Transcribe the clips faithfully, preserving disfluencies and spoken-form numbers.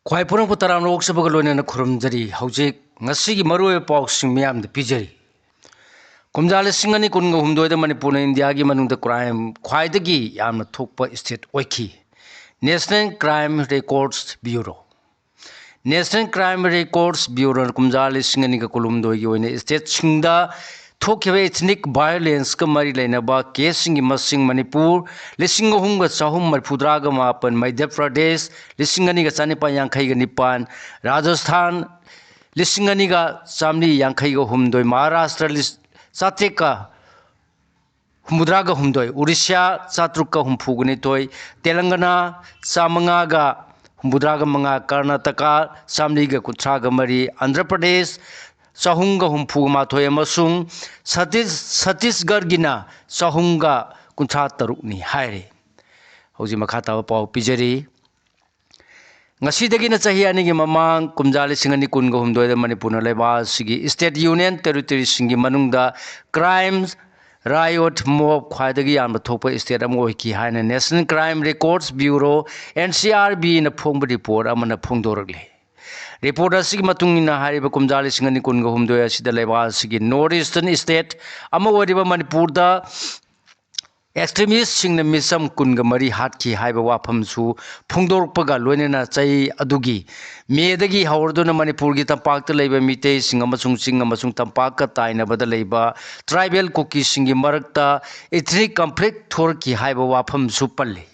ꯈ꯭ꯋꯥꯏ ꯄꯨꯔꯛꯄ ꯇꯔꯥꯝꯅ ꯑꯣꯛꯆꯕꯒ ꯂꯣꯏꯅꯅ ꯈꯨꯔꯨꯝꯖꯔꯤ꯫ ꯍꯧꯖꯤꯛ ꯉꯁꯤꯒꯤ ꯃꯔꯨꯑꯣꯏꯕ ꯄꯥꯎꯁꯤꯡ ꯃꯤꯌꯥꯝꯗ ꯄꯤꯖꯔꯤ꯫ ꯀꯨꯝꯖꯥ ꯂꯤꯁꯤꯡ ꯑꯅꯤ ꯀꯨꯟꯒ ꯍꯨꯝꯗꯣꯏꯗ ꯃꯅꯤꯄꯨꯔꯅ ꯏꯟꯗꯤꯌꯥꯒꯤ ꯃꯅꯨꯡꯗ crime ꯈ꯭ꯋꯥꯏꯗꯒꯤ ꯌꯥꯝꯅ ꯊꯣꯛꯄ state ꯑꯣꯏꯈꯤ꯫ National Crime Records Bureau꯫ National Crime Records Bureauꯅ ꯀꯨꯝꯖꯥ ꯂꯤꯁꯤꯡ ꯑꯅꯤꯒ ꯀꯨꯟꯍꯨꯝꯗꯣꯏꯒꯤ ꯑꯣꯏꯅ stateꯁꯤꯡꯗ ꯊꯣꯛꯈꯤꯕ ethnic violenceꯀ ꯃꯔꯤ ꯂꯩꯅꯕ caseꯁꯤꯡꯒꯤ ꯃꯁꯤꯡ: ꯃꯅꯤꯄꯨꯔ ꯂꯤꯁꯤꯡ ꯑꯍꯨꯝꯒ ꯆꯍꯨꯝ ꯃꯔꯤꯐꯨꯇꯔꯥꯒ ꯃꯥꯄꯟ, ꯃꯙ꯭ꯌ ꯄ꯭ꯔꯗꯦꯁ ꯂꯤꯁꯤꯡ ꯑꯅꯤꯒ ꯆꯅꯤꯄꯥꯟ ꯌꯥꯡꯈꯩꯒ ꯅꯤꯄꯥꯟ, ꯔꯥꯖꯁꯊꯥꯟ ꯂꯤꯁꯤꯡ ꯑꯅꯤꯒ ꯆꯥꯃꯔꯤ ꯌꯥꯡꯈꯩꯒ ꯍꯨꯝꯗꯣꯏ, ꯃꯍꯥꯔꯥꯁꯇ꯭ꯔ ꯂꯤꯁ-, ꯆꯥꯇ꯭ꯔꯦꯠꯀ ꯍꯨꯝꯐꯨꯇꯔꯥꯒ ꯍꯨꯝꯗꯣꯏ, ꯎꯔꯤꯁ꯭ꯌꯥ ꯆꯥꯇ꯭ꯔꯨꯛꯀ ꯍꯨꯝꯐꯨꯒ ꯅꯤꯊꯣꯏ, ꯇꯦꯂꯪꯒꯅꯥ ꯆꯥꯃꯉꯥꯒ ꯍꯨꯝꯐꯨꯇꯔꯥꯒ ꯃꯉꯥ, ꯀꯔꯅꯥꯇꯀꯥ ꯆꯥꯃꯔꯤꯒ ꯀꯨꯟꯊ꯭ꯔꯥꯒ ꯃꯔꯤ, ꯑꯟꯙ꯭ꯔ ꯄ꯭ꯔꯗꯦꯁ ꯆꯍꯨꯝꯒ ꯍꯨꯝꯐꯨꯒ ꯃꯥꯊꯣꯏ ꯑꯃꯁꯨꯡ ꯁꯇꯤꯁ-, ꯁꯇꯤꯁꯒꯔꯒꯤꯅ ꯆꯍꯨꯝꯒ ꯀꯨꯟꯊ꯭ꯔꯥ ꯇꯔꯨꯛꯅꯤ ꯍꯥꯏꯔꯤ꯫ ꯍꯧꯖꯤꯛ ꯃꯈꯥ ꯇꯥꯕ ꯄꯥꯎ ꯄꯤꯖꯔꯤ꯫ ꯉꯁꯤꯗꯒꯤꯅ ꯆꯍꯤ ꯑꯅꯤꯒꯤ ꯃꯃꯥꯡ, ꯀꯨꯝꯖꯥ ꯂꯤꯁꯤꯡ ꯑꯅꯤ ꯀꯨꯟꯒ ꯍꯨꯝꯗꯣꯏꯗ ꯃꯅꯤꯄꯨꯔꯅ ꯂꯩꯕꯥꯛ ꯑꯁꯤꯒꯤ state union territoryꯁꯤꯡꯒꯤ ꯃꯅꯨꯡꯗ crime, riot, mob ꯈ꯭ꯋꯥꯏꯗꯒꯤ ꯌꯥꯝꯅ ꯊꯣꯛꯄ state ꯑꯃ ꯑꯣꯏꯈꯤ ꯍꯥꯏꯅ National Crime Records Bureau, NCRBꯅ ꯐꯣꯡꯕ report ꯑꯃꯅ ꯐꯣꯡꯗꯣꯔꯛꯂꯤ꯫ Report ꯑꯁꯤꯒꯤ ꯃꯇꯨꯡ ꯏꯟꯅ, ꯍꯥꯏꯔꯤꯕ ꯀꯨꯝꯖꯥ ꯂꯤꯁꯤꯡ ꯑꯅꯤ ꯀꯨꯟꯒ ꯍꯨꯝꯗꯣꯏ ꯑꯁꯤꯗ ꯂꯩꯕꯥꯛ ꯑꯁꯤꯒꯤ North Eastern state ꯑꯃ ꯑꯣꯏꯔꯤꯕ ꯃꯅꯤꯄꯨꯔꯗ extremistꯁꯤꯡꯅ ꯃꯤꯆꯝ ꯀꯨꯟꯒ ꯃꯔꯤ ꯍꯥꯠꯈꯤ ꯍꯥꯏꯕ ꯋꯥꯐꯝꯁꯨ ꯐꯣꯡꯗꯣꯔꯛꯄꯒ ꯂꯣꯏꯅꯅ, ꯆꯍꯤ ꯑꯗꯨꯒꯤ ꯃꯦꯗꯒꯤ ꯍꯧꯔꯗꯨꯅ ꯃꯅꯤꯄꯨꯔꯒꯤ ꯇꯝꯄꯥꯛꯇ ꯂꯩꯕ ꯃꯤꯇꯩꯁꯤꯡ ꯑꯃꯁꯨꯡ ꯆꯤꯡ ꯑꯃꯁꯨꯡ ꯇꯝꯄꯥꯛꯀ ꯇꯥꯏꯅꯕꯗ ꯂꯩꯕ tribal ꯀꯨꯀꯤꯁꯤꯡꯒꯤ ꯃꯔꯛꯇ ethnic conflict ꯊꯣꯔꯛꯈꯤ ꯍꯥꯏꯕ ꯋꯥꯐꯝꯁꯨ ꯄꯜꯂꯤ꯫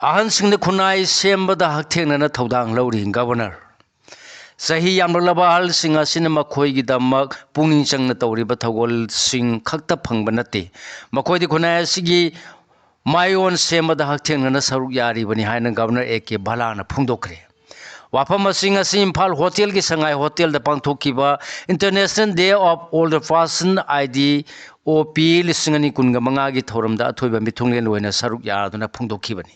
ꯑꯍꯜꯁꯤꯡꯅ ꯈꯨꯟꯅꯥꯏ ꯁꯦꯝꯕꯗ ꯍꯛꯊꯦꯡꯅꯅ ꯊꯧꯗꯥꯡ ꯂꯧꯔꯤ꯫ Governor꯫ ꯆꯍꯤ ꯌꯥꯝꯂꯛꯂꯕ ꯑꯍꯜꯁꯤꯡ ꯑꯁꯤꯅ ꯃꯈꯣꯏꯒꯤꯗꯃꯛ ꯄꯨꯛꯅꯤꯡ ꯆꯪꯅ ꯇꯧꯔꯤꯕ ꯊꯧꯒꯜꯁꯤꯡ ꯈꯛꯇ ꯐꯪꯕ ꯅꯠꯇꯦ, ꯃꯈꯣꯏꯗꯤ ꯈꯨꯟꯅꯥꯏ ꯑꯁꯤꯒꯤ ꯃꯥꯏꯑꯣꯟ ꯁꯦꯝꯕꯗ ꯍꯛꯊꯦꯡꯅꯅ ꯁꯔꯨꯛ ꯌꯥꯔꯤꯕꯅꯤ ꯍꯥꯏꯅ Governor A K Bhalla ꯅ ꯐꯣꯡꯗꯣꯛꯈ꯭ꯔꯦ꯫ ꯋꯥꯐꯝ ꯑꯁꯤ ꯉꯁꯤ ꯏꯝꯐꯥꯜ ꯍꯣꯇꯦꯜꯒꯤ ꯁꯉꯥꯏ ꯍꯣꯇꯦꯜꯗ ꯄꯥꯡꯊꯣꯛꯈꯤꯕ International Day of Older Person, IDOP, ꯂꯤꯁꯤꯡ ꯑꯅꯤ ꯀꯨꯟꯒ ꯃꯉꯥꯒꯤ ꯊꯧꯔꯝꯗ ꯑꯊꯣꯏꯕ ꯃꯤꯊꯨꯡꯂꯦꯟ ꯑꯣꯏꯅ ꯁꯔꯨꯛ ꯌꯥꯗꯨꯅ ꯐꯣꯡꯗꯣꯛꯈꯤꯕꯅꯤ꯫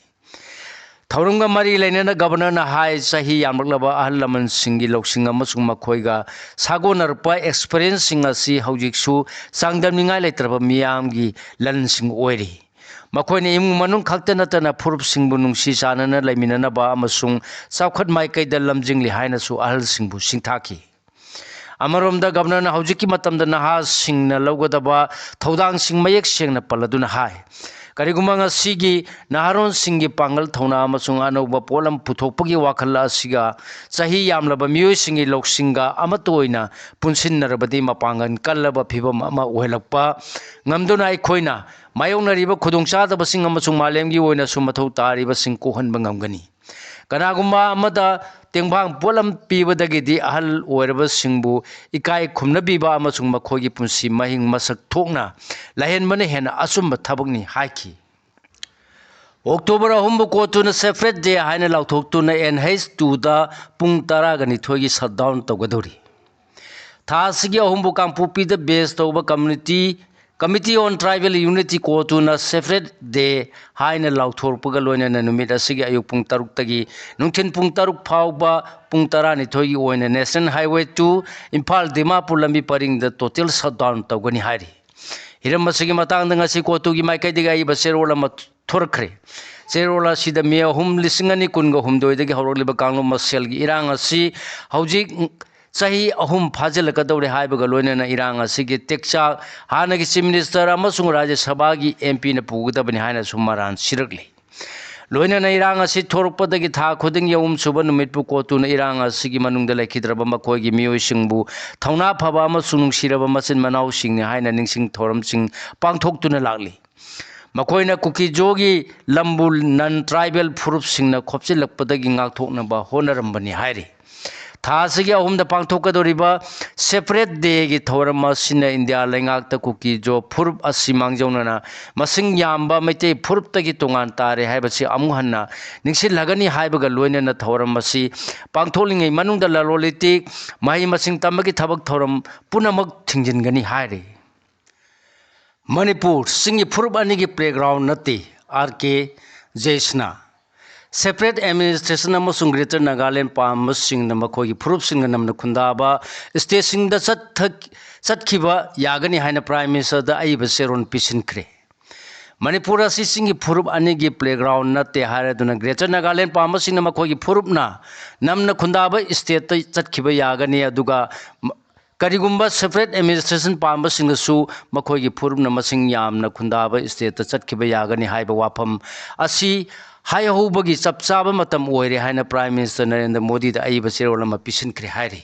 ꯊꯧꯔꯝꯒ ꯃꯔꯤ ꯂꯩꯅꯅ Governor ꯅ ꯍꯥꯏ, ꯆꯍꯤ ꯌꯥꯝꯂꯛꯂꯕ ꯑꯍꯜ ꯂꯃꯟꯁꯤꯡꯒꯤ ꯂꯧꯁꯤꯡ ꯑꯃꯁꯨꯡ ꯃꯈꯣꯏꯒ ꯁꯥꯒꯣꯟꯅꯔꯛꯄ experienceꯁꯤꯡ ꯑꯁꯤ ꯍꯧꯖꯤꯛꯁꯨ ꯆꯥꯡꯗꯝꯅꯤꯡꯉꯥꯏ ꯂꯩꯇ꯭ꯔꯕ ꯃꯤꯌꯥꯝꯒꯤ ꯂꯟꯁꯤꯡ ꯑꯣꯏꯔꯤ꯫ ꯃꯈꯣꯏꯅ ꯏꯃꯨꯡ ꯃꯅꯨꯡ ꯈꯛꯇ ꯅꯠꯇꯅ ꯐꯨꯔꯨꯞꯁꯤꯡꯕꯨ ꯅꯨꯡꯁꯤ ꯆꯥꯟꯅꯅ ꯂꯩꯃꯤꯟꯅꯅꯕ ꯑꯃꯁꯨꯡ ꯆꯥꯎꯈꯠ ꯃꯥꯏꯀꯩꯗ ꯂꯝꯖꯤꯡꯂꯤ ꯍꯥꯏꯅꯁꯨ ꯑꯍꯜꯁꯤꯡꯕꯨ ꯁꯤꯡꯊꯥꯈꯤ꯫ ꯑꯃꯔꯣꯝꯗ ꯒꯕꯔꯅꯔꯅ ꯍꯧꯖꯤꯛꯀꯤ ꯃꯇꯝꯗ ꯅꯍꯥꯁꯤꯡꯅ ꯂꯧꯒꯗꯕ ꯊꯧꯗꯥꯡꯁꯤꯡ ꯃꯌꯦꯛ ꯁꯦꯡꯅ ꯄꯜꯂꯗꯨꯅ ꯍꯥꯏ, ꯀꯔꯤꯒꯨꯝꯕ ꯉꯁꯤꯒꯤ ꯅꯍꯥꯔꯣꯟꯁꯤꯡꯒꯤ ꯄꯥꯡꯒꯜ ꯊꯧꯅꯥ ꯑꯃꯁꯨꯡ ꯑꯅꯧꯕ ꯄꯣꯠꯂꯝ ꯄꯨꯊꯣꯛꯄꯒꯤ ꯋꯥꯈꯜ ꯑꯁꯤꯒ ꯆꯍꯤ ꯌꯥꯝꯂꯕ ꯃꯤꯑꯣꯏꯁꯤꯡꯒꯤ ꯂꯧꯁꯤꯡꯒ ꯑꯃꯠꯇ ꯑꯣꯏꯅ ꯄꯨꯟꯁꯤꯟꯅꯔꯕꯗꯤ ꯃꯄꯥꯡꯒꯜ ꯀꯜꯂꯕ ꯐꯤꯕꯝ ꯑꯃ ꯑꯣꯏꯍꯜꯂꯛꯄ ꯉꯝꯗꯨꯅ ꯑꯩꯈꯣꯏꯅ ꯃꯥꯌꯣꯛꯅꯔꯤꯕ ꯈꯨꯗꯣꯡꯆꯥꯗꯕꯁꯤꯡ ꯑꯃꯁꯨꯡ ꯃꯥꯂꯦꯝꯒꯤ ꯑꯣꯏꯅꯁꯨ ꯃꯊꯧ ꯇꯥꯔꯤꯕꯁꯤꯡ ꯀꯣꯛꯍꯟꯕ ꯉꯝꯒꯅꯤ꯫ ꯀꯅꯥꯒꯨꯝꯕ ꯑꯃꯗ ꯇꯦꯡꯕꯥꯡ ꯄꯣꯠꯂꯝ ꯄꯤꯕꯗꯒꯤꯗꯤ ꯑꯍꯜ ꯑꯣꯏꯔꯕꯁꯤꯡꯕꯨ ꯏꯀꯥꯏ ꯈꯨꯝꯅꯕꯤꯕ ꯑꯃꯁꯨꯡ ꯃꯈꯣꯏꯒꯤ ꯄꯨꯟꯁꯤ ꯃꯍꯤꯡ ꯃꯁꯛ ꯊꯣꯛꯅ ꯂꯩꯍꯟꯕꯅ ꯍꯦꯟꯅ ꯑꯆꯨꯝꯕ ꯊꯕꯛꯅꯤ ꯍꯥꯏꯈꯤ꯫ ꯑꯣꯛꯇꯣꯕꯔ ꯑꯍꯨꯝꯕꯨ ꯀꯣꯔꯠꯇꯨꯅ separate day ꯍꯥꯏꯅ ꯂꯥꯎꯊꯣꯛꯇꯨꯅ N H two ꯗ ꯄꯨꯡ ꯇꯔꯥꯒ ꯅꯤꯊꯣꯏꯒꯤ shutdown ꯇꯧꯒꯗꯧꯔꯤ꯫ ꯊꯥ ꯑꯁꯤꯒꯤ ꯑꯍꯨꯝꯕꯨ ꯀꯥꯡꯄꯣꯛꯄꯤꯗ base ꯇꯧꯕ community, Committee on Tribal Unity ꯀꯣꯔꯠꯇꯨꯅ separate day ꯍꯥꯏꯅ ꯂꯥꯎꯊꯣꯔꯛꯄꯒ ꯂꯣꯏꯅꯅ ꯅꯨꯃꯤꯠ ꯑꯁꯤꯒꯤ ꯑꯌꯨꯛ ꯄꯨꯡ ꯇꯔꯨꯛꯇꯒꯤ ꯅꯨꯡꯊꯤꯜ ꯄꯨꯡ ꯇꯔꯨꯛ ꯐꯥꯎꯕ ꯄꯨꯡ ꯇꯔꯥꯅꯤꯊꯣꯏꯒꯤ ꯑꯣꯏꯅ National Highway two Imphal Dimapur ꯂꯝꯕꯤ ꯄꯔꯤꯡꯗ total shutdown ꯇꯧꯒꯅꯤ ꯍꯥꯏꯔꯤ꯫ ꯍꯤꯔꯝ ꯑꯁꯤꯒꯤ ꯃꯇꯥꯡꯗ ꯉꯁꯤ ꯀꯣꯔꯠꯇꯨꯒꯤ ꯃꯥꯏꯀꯩꯗꯒꯤ ꯑꯏꯕ ꯆꯦꯔꯣꯜ ꯑꯃ ꯊꯣꯔꯛꯈ꯭ꯔꯦ꯫ ꯆꯦꯔꯣꯜ ꯑꯁꯤꯗ ꯃꯦ ꯑꯍꯨꯝ, ꯂꯤꯁꯤꯡ ꯑꯅꯤ ꯀꯨꯟꯒ ꯍꯨꯝꯗꯣꯏꯗꯒꯤ ꯍꯧꯔꯛꯂꯤꯕ ꯀꯥꯡꯂꯨꯞ ꯃꯁꯦꯜꯒꯤ ꯏꯔꯥꯡ ꯑꯁꯤ ꯍꯧꯖꯤꯛ ꯆꯍꯤ ꯑꯍꯨꯝ ꯐꯥꯖꯤꯜꯂꯛꯀꯗꯧꯔꯦ ꯍꯥꯏꯕꯒ ꯂꯣꯏꯅꯅ ꯏꯔꯥꯡ ꯑꯁꯤꯒꯤ ꯇꯦꯛꯆꯥꯛ ꯍꯥꯟꯅꯒꯤ Chief Minister ꯑꯃꯁꯨꯡ ꯔꯥꯖ꯭ꯌ ꯁꯚꯥꯒꯤ M P ꯅ ꯄꯨꯒꯗꯕꯅꯤ ꯍꯥꯏꯅꯁꯨ ꯃꯔꯥꯜ ꯁꯤꯔꯛꯂꯤ꯫ ꯂꯣꯏꯅꯅ ꯏꯔꯥꯡ ꯑꯁꯤ ꯊꯣꯔꯛꯄꯗꯒꯤ ꯊꯥ ꯈꯨꯗꯤꯡꯒꯤ ꯑꯍꯨꯝꯁꯨꯕ ꯅꯨꯃꯤꯠꯄꯨ ꯀꯣꯠꯇꯨꯅ ꯏꯔꯥꯡ ꯑꯁꯤꯒꯤ ꯃꯅꯨꯡꯗ ꯂꯩꯈꯤꯗ꯭ꯔꯕ ꯃꯈꯣꯏꯒꯤ ꯃꯤꯑꯣꯏꯁꯤꯡꯕꯨ ꯊꯧꯅꯥ ꯐꯕ ꯑꯃꯁꯨꯡ ꯅꯨꯡꯁꯤꯔꯕ ꯃꯆꯤꯟ ꯃꯅꯥꯎꯁꯤꯡꯅꯤ ꯍꯥꯏꯅ ꯅꯤꯡꯁꯤꯡ ꯊꯧꯔꯝꯁꯤꯡ ꯄꯥꯡꯊꯣꯛꯇꯨꯅ ꯂꯥꯛꯂꯤ꯫ ꯃꯈꯣꯏꯅ ꯀꯨꯀꯤꯖꯣꯒꯤ ꯂꯝꯕꯨ non tribal ꯐꯨꯔꯨꯞꯁꯤꯡꯅ ꯈꯣꯞꯆꯤꯜꯂꯛꯄꯗꯒꯤ ꯉꯥꯛꯊꯣꯛꯅꯕ ꯍꯣꯠꯅꯔꯝꯕꯅꯤ ꯍꯥꯏꯔꯤ꯫ ꯊꯥ ꯑꯁꯤꯒꯤ ꯑꯍꯨꯝꯗ ꯄꯥꯡꯊꯣꯛꯀꯗꯧꯔꯤꯕ separate day ꯒꯤ ꯊꯧꯔꯝ ꯑꯁꯤꯅ ꯏꯟꯗꯤꯌꯥ ꯂꯩꯉꯥꯛꯇ ꯀꯨꯀꯤꯖꯣ ꯐꯨꯔꯨꯞ ꯑꯁꯤ ꯃꯥꯡꯖꯧꯅꯅ ꯃꯁꯤꯡ ꯌꯥꯝꯕ ꯃꯩꯇꯩ ꯐꯨꯔꯨꯞꯇꯒꯤ ꯇꯣꯉꯥꯟ ꯇꯥꯔꯦ ꯍꯥꯏꯕꯁꯤ ꯑꯃꯨꯛ ꯍꯟꯅ ꯅꯤꯡꯁꯤꯡꯍꯟꯒꯅꯤ ꯍꯥꯏꯕꯒ ꯂꯣꯏꯅꯅ ꯊꯧꯔꯝ ꯑꯁꯤ ꯄꯥꯡꯊꯣꯛꯂꯤꯉꯩ ꯃꯅꯨꯡꯗ ꯂꯂꯣꯟ ꯏꯇꯤꯛ, ꯃꯍꯩ ꯃꯁꯤꯡ ꯇꯝꯕꯒꯤ ꯊꯕꯛ ꯊꯧꯔꯝ ꯄꯨꯝꯅꯃꯛ ꯊꯤꯡꯖꯤꯟꯒꯅꯤ ꯍꯥꯏꯔꯤ꯫ ꯃꯅꯤꯄꯨꯔ, ꯆꯤꯡꯒꯤ ꯐꯨꯔꯨꯞ ꯑꯅꯤꯒꯤ playground ꯅꯠꯇꯦ, R K ꯖꯦꯁꯅ꯫ Separate administration ꯑꯃꯁꯨꯡ Greater Nagaland ꯄꯥꯝꯕꯁꯤꯡꯅ ꯃꯈꯣꯏꯒꯤ ꯐꯨꯔꯨꯞꯁꯤꯡꯒ ꯅꯝꯅ ꯈꯨꯟꯗꯥꯕ state ꯁꯤꯡꯗ ꯆꯠꯊ-, ꯆꯠꯈꯤꯕ ꯌꯥꯒꯅꯤ ꯍꯥꯏꯅ Prime Minister ꯗ ꯑꯏꯕ ꯆꯦꯔꯣꯜ ꯄꯤꯁꯤꯟꯈ꯭ꯔꯦ꯫ ꯃꯅꯤꯄꯨꯔ ꯑꯁꯤ ꯆꯤꯡꯒꯤ ꯐꯨꯔꯨꯞ ꯑꯅꯤꯒꯤ playground ꯅꯠꯇꯦ ꯍꯥꯏꯔꯗꯨꯅ Greater Nagaland ꯄꯥꯝꯕꯁꯤꯡꯅ ꯃꯈꯣꯏꯒꯤ ꯐꯨꯔꯨꯞꯅ ꯅꯝꯅ ꯈꯨꯟꯗꯥꯕ stateꯇ ꯆꯠꯈꯤꯕ ꯌꯥꯒꯅꯤ, ꯑꯗꯨꯒ ꯃ-, ꯀꯔꯤꯒꯨꯝꯕ separate administration ꯄꯥꯝꯕꯁꯤꯡꯅꯁꯨ ꯃꯈꯣꯏꯒꯤ ꯐꯨꯔꯨꯞꯅ ꯃꯁꯤꯡ ꯌꯥꯝꯅ ꯈꯨꯟꯗꯥꯕ stateꯇ ꯆꯠꯈꯤꯕ ꯌꯥꯒꯅꯤ ꯍꯥꯏꯕ ꯋꯥꯐꯝ ꯑꯁꯤ ꯍꯥꯏꯍꯧꯕꯒꯤ ꯆꯞ ꯆꯥꯕ ꯃꯇꯝ ꯑꯣꯏꯔꯦ ꯍꯥꯏꯅ Prime Minister ꯅꯔꯦꯟꯗ꯭ꯔ ꯃꯣꯗꯤꯗ ꯑꯏꯕ ꯆꯦꯔꯣꯜ ꯑꯃ ꯄꯤꯁꯤꯟꯈ꯭ꯔꯦ ꯍꯥꯏꯔꯤ꯫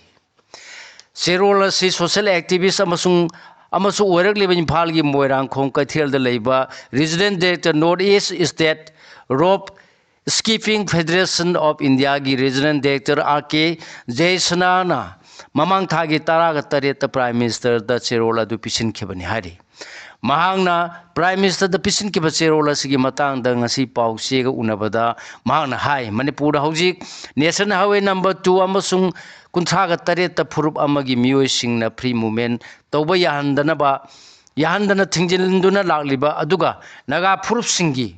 ꯆꯦꯔꯣꯜ ꯑꯁꯤ social activist ꯑꯃꯁꯨꯡ, ꯑꯃꯁꯨ ꯑꯣꯏꯔꯛꯂꯤꯕ ꯏꯝꯐꯥꯜꯒꯤ ꯃꯣꯏꯔꯥꯡꯈꯣꯡ ꯀꯩꯊꯦꯜꯗ ꯂꯩꯕ Regional Director, North East State Rope Skipping Federation of Indiaꯒꯤ Regional Director R K ꯖꯌꯁꯅꯥꯅ ꯃꯃꯥꯡ ꯊꯥꯒꯤ ꯇꯔꯥꯒ ꯇꯔꯦꯠꯇ Prime Ministerꯗ ꯆꯦꯔꯣꯜ ꯑꯗꯨ ꯄꯤꯁꯤꯟꯈꯤꯕꯅꯤ ꯍꯥꯏꯔꯤ꯫ ꯃꯍꯥꯛꯅ Prime Ministerꯗ ꯄꯤꯁꯤꯟꯈꯤꯕ ꯆꯦꯔꯣꯜ ꯑꯁꯤꯒꯤ ꯃꯇꯥꯡꯗ ꯉꯁꯤ ꯄꯥꯎꯆꯦꯒ ꯎꯅꯕꯗ ꯃꯍꯥꯛꯅ ꯍꯥꯏ, ꯃꯅꯤꯄꯨꯔꯗ ꯍꯧꯖꯤꯛ National Highway number two ꯑꯃꯁꯨꯡ ꯀꯨꯟꯊ꯭ꯔꯥꯒ ꯇꯔꯦꯠꯇ ꯐꯨꯔꯨꯞ ꯑꯃꯒꯤ ꯃꯤꯑꯣꯏꯁꯤꯡꯅ free movement ꯇꯧꯕ ꯌꯥꯍꯟꯗꯅꯕ, ꯌꯥꯍꯟꯗꯅ ꯊꯤꯡꯖꯤꯟꯗꯨꯅ ꯂꯥꯛꯂꯤꯕ, ꯑꯗꯨꯒ ꯅꯥꯒꯥ ꯐꯨꯔꯨꯞꯁꯤꯡꯒꯤ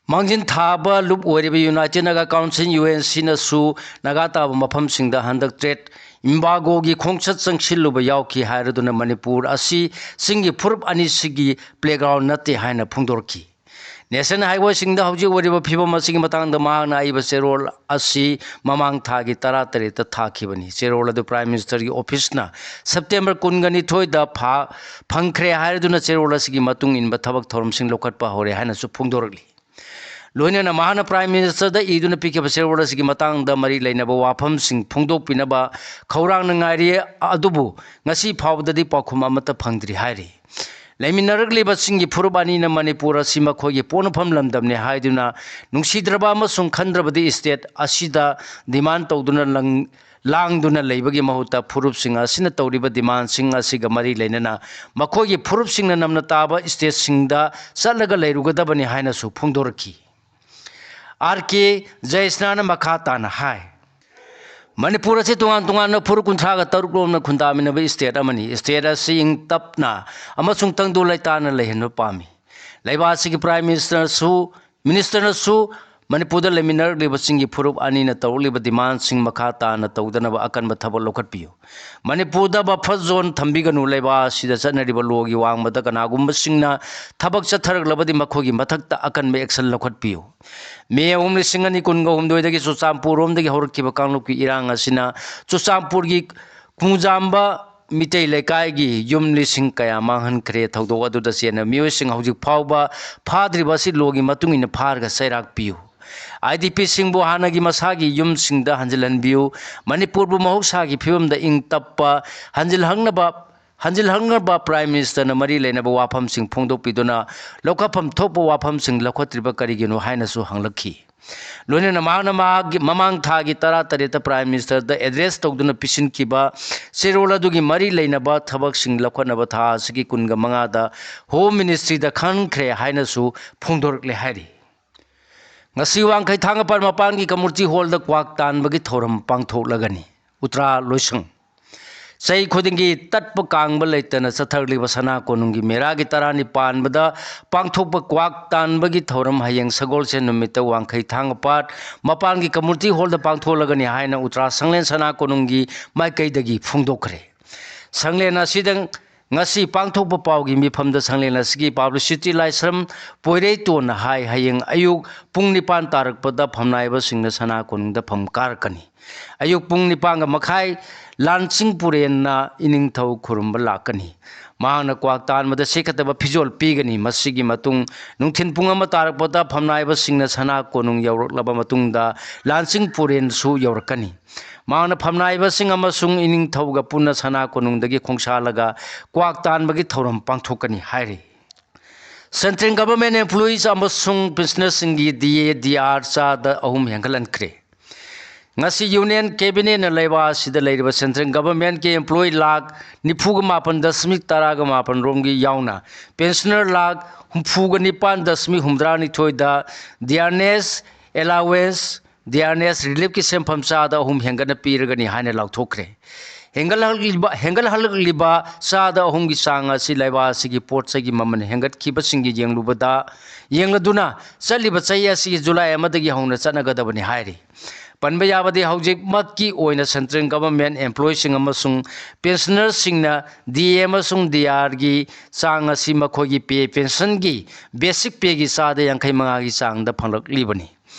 ꯃꯥꯡꯖꯤꯟ ꯊꯥꯕ ꯂꯨꯞ ꯑꯣꯏꯔꯤꯕ United Naga Council, UNCꯅꯁꯨ ꯅꯥꯒꯥ ꯇꯥꯕ ꯃꯐꯝꯁꯤꯡꯗ ꯍꯟꯗꯛ trade embargoꯒꯤ ꯈꯣꯡꯆꯠ ꯆꯪꯁꯤꯜꯂꯨꯕ ꯌꯥꯎꯈꯤ ꯍꯥꯏꯔꯗꯨꯅ ꯃꯅꯤꯄꯨꯔ ꯑꯁꯤ ꯆꯤꯡꯒꯤ ꯐꯨꯔꯨꯞ ꯑꯅꯤꯁꯤꯒꯤ playground ꯅꯠꯇꯦ ꯍꯥꯏꯅ ꯐꯣꯡꯗꯣꯔꯛꯈꯤ꯫ National Highwayꯁꯤꯡꯗ ꯍꯧꯖꯤꯛ ꯑꯣꯏꯔꯤꯕ ꯐꯤꯕꯝ ꯑꯁꯤꯒꯤ ꯃꯇꯥꯡꯗ ꯃꯍꯥꯛꯅ ꯑꯏꯕ ꯆꯦꯔꯣꯜ ꯑꯁꯤ ꯃꯃꯥꯡ ꯊꯥꯒꯤ ꯇꯔꯥ ꯇꯔꯦꯠꯇ ꯊꯥꯈꯤꯕꯅꯤ꯫ ꯆꯦꯔꯣꯜ ꯑꯗꯨ Prime Ministerꯒꯤ officeꯅ September ꯀꯨꯟꯒ ꯅꯤꯊꯣꯏꯗ ꯐꯥ-, ꯐꯪꯈ꯭ꯔꯦ ꯍꯥꯏꯔꯗꯨꯅ ꯆꯦꯔꯣꯜ ꯑꯁꯤꯒꯤ ꯃꯇꯨꯡ ꯏꯟꯕ ꯊꯕꯛ ꯊꯧꯔꯝꯁꯤꯡ ꯂꯧꯈꯠꯄ ꯍꯧꯔꯦ ꯍꯥꯏꯅꯁꯨ ꯐꯣꯡꯗꯣꯔꯛꯂꯤ꯫ ꯂꯣꯏꯅꯅ ꯃꯍꯥꯛꯅ Prime Ministerꯗ ꯏꯗꯨꯅ ꯄꯤꯈꯤꯕ ꯆꯦꯔꯣꯜ ꯑꯁꯤꯒꯤ ꯃꯇꯥꯡꯗ ꯃꯔꯤ ꯂꯩꯅꯕ ꯋꯥꯐꯝꯁꯤꯡ ꯐꯣꯡꯗꯣꯛꯄꯤꯅꯕ ꯈꯧꯔꯥꯡꯅ ꯉꯥꯏꯔꯤ, ꯑꯗꯨꯕꯨ ꯉꯁꯤ ꯐꯥꯎꯕꯗꯗꯤ ꯄꯥꯎꯈꯨꯝ ꯑꯃꯠꯇ ꯐꯪꯗ꯭ꯔꯤ ꯍꯥꯏꯔꯤ꯫ ꯂꯩꯃꯤꯟꯅꯔꯛꯂꯤꯕ ꯆꯤꯡꯒꯤ ꯐꯨꯔꯨꯞ ꯑꯅꯤꯅ ꯃꯅꯤꯄꯨꯔ ꯑꯁꯤ ꯃꯈꯣꯏꯒꯤ ꯄꯣꯛꯅꯐꯝ ꯂꯝꯗꯝꯅꯤ ꯍꯥꯏꯗꯨꯅ ꯅꯨꯡꯁꯤꯗ꯭ꯔꯕ ꯑꯃꯁꯨꯡ ꯈꯟꯗ꯭ꯔꯕꯗꯤ state ꯑꯁꯤꯗ demand ꯇꯧꯗꯨꯅ ꯂꯪ-, ꯂꯥꯡꯗꯨꯅ ꯂꯩꯕꯒꯤ ꯃꯍꯨꯠꯇ ꯐꯨꯔꯨꯞꯁꯤꯡ ꯑꯁꯤꯅ ꯇꯧꯔꯤꯕ demandꯁꯤꯡ ꯑꯁꯤꯒ ꯃꯔꯤ ꯂꯩꯅꯅ ꯃꯈꯣꯏꯒꯤ ꯐꯨꯔꯨꯞꯁꯤꯡꯅ ꯅꯝꯅ ꯇꯥꯕ stateꯁꯤꯡꯗ ꯆꯠꯂꯒ ꯂꯩꯔꯨꯒꯗꯕꯅꯤ ꯍꯥꯏꯅꯁꯨ ꯐꯣꯡꯗꯣꯔꯛꯈꯤ꯫ R K ꯖꯌꯁꯅꯥꯅ ꯃꯈꯥ ꯇꯥꯅ ꯍꯥꯏ, ꯃꯅꯤꯄꯨꯔ ꯑꯁꯤ ꯇꯣꯉꯥꯟ ꯇꯣꯉꯥꯟꯕ ꯐꯨꯔꯨꯞ ꯀꯨꯟꯊ꯭ꯔꯥꯒ ꯇꯔꯨꯛ ꯂꯣꯝꯅ ꯈꯨꯟꯗꯥꯃꯤꯟꯅꯕ state ꯑꯃꯅꯤ꯫ State ꯑꯁꯤ ꯏꯪ ꯇꯞꯅ ꯑꯃꯁꯨꯡ ꯇꯪꯗꯨ ꯂꯩꯇꯥꯅ ꯂꯩꯍꯟꯕ ꯄꯥꯝꯃꯤ꯫ ꯂꯩꯕꯥꯛ ꯑꯁꯤꯒꯤ Prime Ministerꯁꯨ, Ministerꯅꯁꯨ ꯃꯅꯤꯄꯨꯔꯗ ꯂꯩꯃꯤꯟꯅꯔꯛꯂꯤꯕꯁꯤꯡꯒꯤ ꯐꯨꯔꯨꯞ ꯑꯅꯤꯅ ꯇꯧꯔꯛꯂꯤꯕ ꯗꯤꯃꯥꯟꯁꯤꯡ ꯃꯈꯥ ꯇꯥꯅ ꯇꯧꯗꯅꯕ ꯑꯀꯟꯕ ꯊꯕꯛ ꯂꯧꯈꯠꯄꯤꯌꯨ꯫ ꯃꯅꯤꯄꯨꯔꯗ ꯕꯐꯔ ꯖꯣꯟ ꯊꯝꯕꯤꯒꯅꯨ꯫ ꯂꯩꯕꯥꯛ ꯑꯁꯤꯗ ꯆꯠꯅꯔꯤꯕ ꯂꯣꯒꯤ ꯋꯥꯡꯃꯗ ꯀꯅꯥꯒꯨꯝꯕꯁꯤꯡꯅ ꯊꯕꯛ ꯆꯠꯊꯔꯛꯂꯕꯗꯤ ꯃꯈꯣꯏꯒꯤ ꯃꯊꯛꯇ ꯑꯀꯟꯕ ꯑꯦꯛꯁꯟ ꯂꯧꯈꯠꯄꯤꯌꯨ꯫ ꯃꯦ ꯑꯍꯨꯝ, ꯂꯤꯁꯤꯡ ꯑꯅꯤ ꯀꯨꯟꯒ ꯍꯨꯝꯗꯣꯏꯗꯒꯤ ꯆꯨꯔꯆꯥꯟꯄꯨꯔꯔꯣꯝꯗꯒꯤ ꯍꯧꯔꯛꯈꯤꯕ ꯀꯥꯡꯂꯨꯞꯀꯤ ꯏꯔꯥꯡ ꯑꯁꯤꯅ ꯆꯨꯔꯆꯥꯟꯄꯨꯔꯒꯤ ꯈꯣꯡꯖꯥꯝꯕ ꯃꯤꯇꯩ ꯂꯩꯀꯥꯏꯒꯤ ꯌꯨꯝ ꯂꯤꯁꯤꯡ ꯀꯌꯥ ꯃꯥꯡꯍꯟꯈ꯭ꯔꯦ꯫ ꯊꯧꯗꯣꯛ ꯑꯗꯨꯗ ꯆꯦꯟꯅꯕ ꯃꯤꯑꯣꯏꯁꯤꯡ ꯍꯧꯖꯤꯛ ꯐꯥꯎꯕ ꯐꯥꯗ꯭ꯔꯤꯕ ꯑꯁꯤ ꯂꯣꯒꯤ ꯃꯇꯨꯡ ꯏꯟꯅ ꯐꯥꯔꯒ ꯆꯩꯔꯥꯛ ꯄꯤꯌꯨ꯫ ꯑꯥꯏ ꯗꯤ ꯄꯤꯁꯤꯡꯕꯨ ꯍꯥꯟꯅꯒꯤ ꯃꯁꯥꯒꯤ ꯌꯨꯝꯁꯤꯡꯗ ꯍꯟꯖꯤꯜꯍꯟꯕꯤꯌꯨ꯫ ꯃꯅꯤꯄꯨꯔꯕꯨ ꯃꯍꯧꯁꯥꯒꯤ ꯐꯤꯕꯝꯗ ꯏꯪ ꯇꯞꯄ ꯍꯟꯖꯤꯜꯍꯪꯅꯕ, ꯍꯟꯖꯤꯜꯍꯪꯅꯕ ꯄ꯭ꯔꯥꯏꯝ ꯃꯤꯅꯤꯁꯇꯔꯅ ꯃꯔꯤ ꯂꯩꯅꯕ ꯋꯥꯐꯝꯁꯤꯡ ꯐꯣꯡꯗꯣꯛꯄꯤꯗꯨꯅ ꯂꯧꯈꯠꯐꯝ ꯊꯣꯛꯄ ꯋꯥꯐꯝꯁꯤꯡ ꯂꯧꯈꯠꯇ꯭ꯔꯤꯕ ꯀꯔꯤꯒꯤꯅꯣ ꯍꯥꯏꯅꯁꯨ ꯍꯪꯂꯛꯈꯤ꯫ ꯂꯣꯏꯅꯅ ꯃꯍꯥꯛꯅ ꯃꯍꯥꯛꯀꯤ ꯃꯃꯥꯡ ꯊꯥꯒꯤ ꯇꯔꯥ ꯇꯔꯦꯠꯇ ꯄ꯭ꯔꯥꯏꯝ ꯃꯤꯅꯤꯁꯇꯔꯗ ꯑꯦꯗ꯭ꯔꯦꯁ ꯇꯧꯗꯨꯅ ꯄꯤꯁꯤꯟꯈꯤꯕ ꯆꯦꯔꯣꯜ ꯑꯗꯨꯒꯤ ꯃꯔꯤ ꯂꯩꯅꯕ ꯊꯕꯛꯁꯤꯡ ꯂꯧꯈꯠꯅꯕ ꯊꯥ ꯑꯁꯤꯒꯤ ꯀꯨꯟꯒ ꯃꯉꯥꯗ ꯍꯣꯝ ꯃꯤꯅꯤꯁꯇ꯭ꯔꯤꯗ ꯈꯪꯈ꯭ꯔꯦ ꯍꯥꯏꯅꯁꯨ ꯐꯣꯡꯗꯣꯔꯛꯂꯦ ꯍꯥꯏꯔꯤ꯫ ꯉꯁꯤ ꯋꯥꯡꯈꯩ ꯊꯥꯡꯒꯄꯥꯠ ꯃꯄꯥꯟꯒꯤ ꯀꯝꯃꯨꯅꯤꯇꯤ ꯍꯣꯜꯗ ꯀ꯭ꯋꯥꯛ ꯇꯥꯟꯕꯒꯤ ꯊꯧꯔꯝ ꯄꯥꯡꯊꯣꯛꯂꯒꯅꯤ꯫ ꯎꯇ꯭ꯔꯥ ꯂꯣꯏꯁꯪ꯫ ꯆꯍꯤ ꯈꯨꯗꯤꯡꯒꯤ ꯇꯠꯄ ꯀꯥꯡꯕ ꯂꯩꯇꯅ ꯆꯠꯊꯔꯛꯂꯤꯕ ꯁꯅꯥ ꯀꯣꯅꯨꯡꯒꯤ ꯃꯦꯔꯥꯒꯤ ꯇꯔꯥꯅꯤ ꯄꯥꯟꯕꯗ ꯄꯥꯡꯊꯣꯛꯄ ꯀ꯭ꯋꯥꯛ ꯇꯥꯟꯕꯒꯤ ꯊꯧꯔꯝ ꯍꯌꯦꯡ ꯁꯒꯣꯜꯁꯦꯟ ꯅꯨꯃꯤꯠꯇ ꯋꯥꯡꯈꯩ ꯊꯥꯡꯒꯄꯥꯠ ꯃꯄꯥꯟꯒꯤ ꯀꯝꯃꯨꯅꯤꯇꯤ ꯍꯣꯜꯗ ꯄꯥꯡꯊꯣꯛꯂꯒꯅꯤ ꯍꯥꯏꯅ ꯎꯇ꯭ꯔꯥ ꯁꯪꯂꯦꯟ ꯁꯅꯥ ꯀꯣꯅꯨꯡꯒꯤ ꯃꯥꯏꯀꯩꯗꯒꯤ ꯐꯣꯡꯗꯣꯛꯈ꯭ꯔꯦ꯫ ꯁꯪꯂꯦꯟ ꯑꯁꯤꯗ ꯉꯁꯤ ꯄꯥꯡꯊꯣꯛꯄ ꯄꯥꯎꯒꯤ ꯃꯤꯐꯝꯗ ꯁꯪꯂꯦꯟ ꯑꯁꯤꯒꯤ ꯄꯥꯕ꯭ꯂꯤꯁꯤꯇꯤ ꯂꯥꯏꯁ꯭ꯔꯝ ꯄꯣꯏꯔꯩꯇꯣꯟꯅ ꯍꯥꯏ, ꯍꯌꯦꯡ ꯑꯌꯨꯛ ꯄꯨꯡ ꯅꯤꯄꯥꯟ ꯇꯥꯔꯛꯄꯗ ꯐꯝꯅꯥꯏꯕꯁꯤꯡꯅ ꯁꯅꯥ ꯀꯣꯅꯨꯡꯗ ꯐꯝ ꯀꯥꯔꯛꯀꯅꯤ꯫ ꯑꯌꯨꯛ ꯄꯨꯡ ꯅꯤꯄꯥꯟꯒ ꯃꯈꯥꯏ ꯂꯥꯟꯆꯤꯡ ꯄꯨꯔꯦꯟꯅ ꯏꯅꯤꯡꯊꯧ ꯈꯨꯔꯨꯝꯕ ꯂꯥꯛꯀꯅꯤ꯫ ꯃꯍꯥꯛꯅ ꯀ꯭ꯋꯥꯛ ꯇꯥꯟꯕꯗ ꯁꯦꯠꯀꯗꯕ ꯐꯤꯖꯣꯜ ꯄꯤꯒꯅꯤ꯫ ꯃꯁꯤꯒꯤ ꯃꯇꯨꯡ ꯅꯨꯡꯊꯤꯜ ꯄꯨꯡ ꯑꯃ ꯇꯥꯔꯛꯄꯗ ꯐꯝꯅꯥꯏꯕꯁꯤꯡꯅ ꯁꯅꯥ ꯀꯣꯅꯨꯡ ꯌꯧꯔꯛꯂꯕ ꯃꯇꯨꯡꯗ ꯂꯥꯟꯆꯤꯡ ꯄꯨꯔꯦꯟꯁꯨ ꯌꯧꯔꯛꯀꯅꯤ꯫ ꯃꯍꯥꯛꯅ ꯐꯝꯅꯥꯏꯕꯁꯤꯡ ꯑꯃꯁꯨꯡ ꯏꯅꯤꯡꯊꯧꯒ ꯄꯨꯟꯅ ꯁꯅꯥ ꯀꯣꯅꯨꯡꯗꯒꯤ ꯈꯣꯡꯁꯥꯜꯂꯒ ꯀ꯭ꯋꯥꯛ ꯇꯥꯟꯕꯒꯤ ꯊꯧꯔꯝ ꯄꯥꯡꯊꯣꯛꯀꯅꯤ ꯍꯥꯏꯔꯤ꯫ Central Government Employees ꯑꯃꯁꯨꯡ ꯄꯦꯟꯁꯅꯔꯁꯤꯡꯒꯤ ꯗꯤ ꯑꯦ ꯗꯤ ꯑꯥꯔ ꯆꯥꯗ ꯑꯍꯨꯝ ꯍꯦꯟꯒꯠꯍꯟꯈ꯭ꯔꯦ꯫ ꯉꯁꯤ ꯌꯨꯅꯤꯌꯟ ꯀꯦꯕꯤꯅꯦꯠꯅ ꯂꯩꯕꯥꯛ ꯑꯁꯤꯗ ꯂꯩꯔꯤꯕ ꯁꯦꯟꯇ꯭ꯔꯦꯜ ꯒꯚꯔꯟꯃꯦꯟꯠꯀꯤ ꯑꯦꯝꯄ꯭ꯂꯣꯌꯤ ꯂꯥꯈ ꯅꯤꯐꯨꯒ ꯃꯥꯄꯟ ꯗꯁꯃꯤꯛ ꯇꯔꯥꯒ ꯃꯥꯄꯟ ꯔꯣꯝꯒꯤ ꯌꯥꯎꯅ ꯄꯦꯟꯁꯅꯔ ꯂꯥꯈ ꯍꯨꯝꯐꯨꯒ ꯅꯤꯄꯥꯟ ꯗꯁꯃꯤꯛ ꯍꯨꯝꯗ꯭ꯔꯥꯅꯤꯊꯣꯏꯗ ꯗꯤꯌꯥꯔꯅꯦꯁ ꯑꯦꯂꯥꯋꯦꯟꯁ, ꯗꯤꯌꯥꯔꯅꯦꯁ ꯔꯤꯂꯤꯐꯀꯤ ꯁꯦꯟꯐꯝ ꯆꯥꯗ ꯑꯍꯨꯝ ꯍꯦꯟꯒꯠꯅ ꯄꯤꯔꯒꯅꯤ ꯍꯥꯏꯅ ꯂꯥꯎꯊꯣꯛꯈ꯭ꯔꯦ꯫ ꯍꯦꯟꯒꯠꯍꯜꯂꯤꯕ ꯍꯦꯟꯒꯠꯍꯜꯂꯛꯂꯤꯕ ꯆꯥꯗ ꯑꯍꯨꯝꯒꯤ ꯆꯥꯡ ꯑꯁꯤ ꯂꯩꯕꯥꯛ ꯑꯁꯤꯒꯤ ꯄꯣꯠ ꯆꯩꯒꯤ ꯃꯃꯜ ꯍꯦꯟꯒꯠꯈꯤꯕꯁꯤꯡꯒꯤ ꯌꯦꯡꯂꯨꯕꯗ ꯌꯦꯡꯂꯗꯨꯅ ꯆꯠꯂꯤꯕ ꯆꯍꯤ ꯑꯁꯤꯒꯤ ꯖꯨꯂꯥꯏ ꯑꯃꯗꯒꯤ ꯍꯧꯅ ꯆꯠꯅꯒꯗꯕꯅꯤ ꯍꯥꯏꯔꯤ꯫ ꯄꯟꯕ ꯌꯥꯕꯗꯤ ꯍꯧꯖꯤꯛꯃꯛꯀꯤ ꯑꯣꯏꯅ central government employeeꯁꯤꯡ ꯑꯃꯁꯨꯡ pensionerꯁꯤꯡꯅ D A ꯑꯃꯁꯨꯡ D Rꯒꯤ ꯆꯥꯡ ꯑꯁꯤ ꯃꯈꯣꯏꯒꯤ pay pensionꯒꯤ basic payꯒꯤ ꯆꯥꯗ ꯌꯥꯡꯈꯩ ꯃꯉꯥꯒꯤ ꯆꯥꯡꯗ ꯐꯪꯂꯛꯂꯤꯕꯅꯤ꯫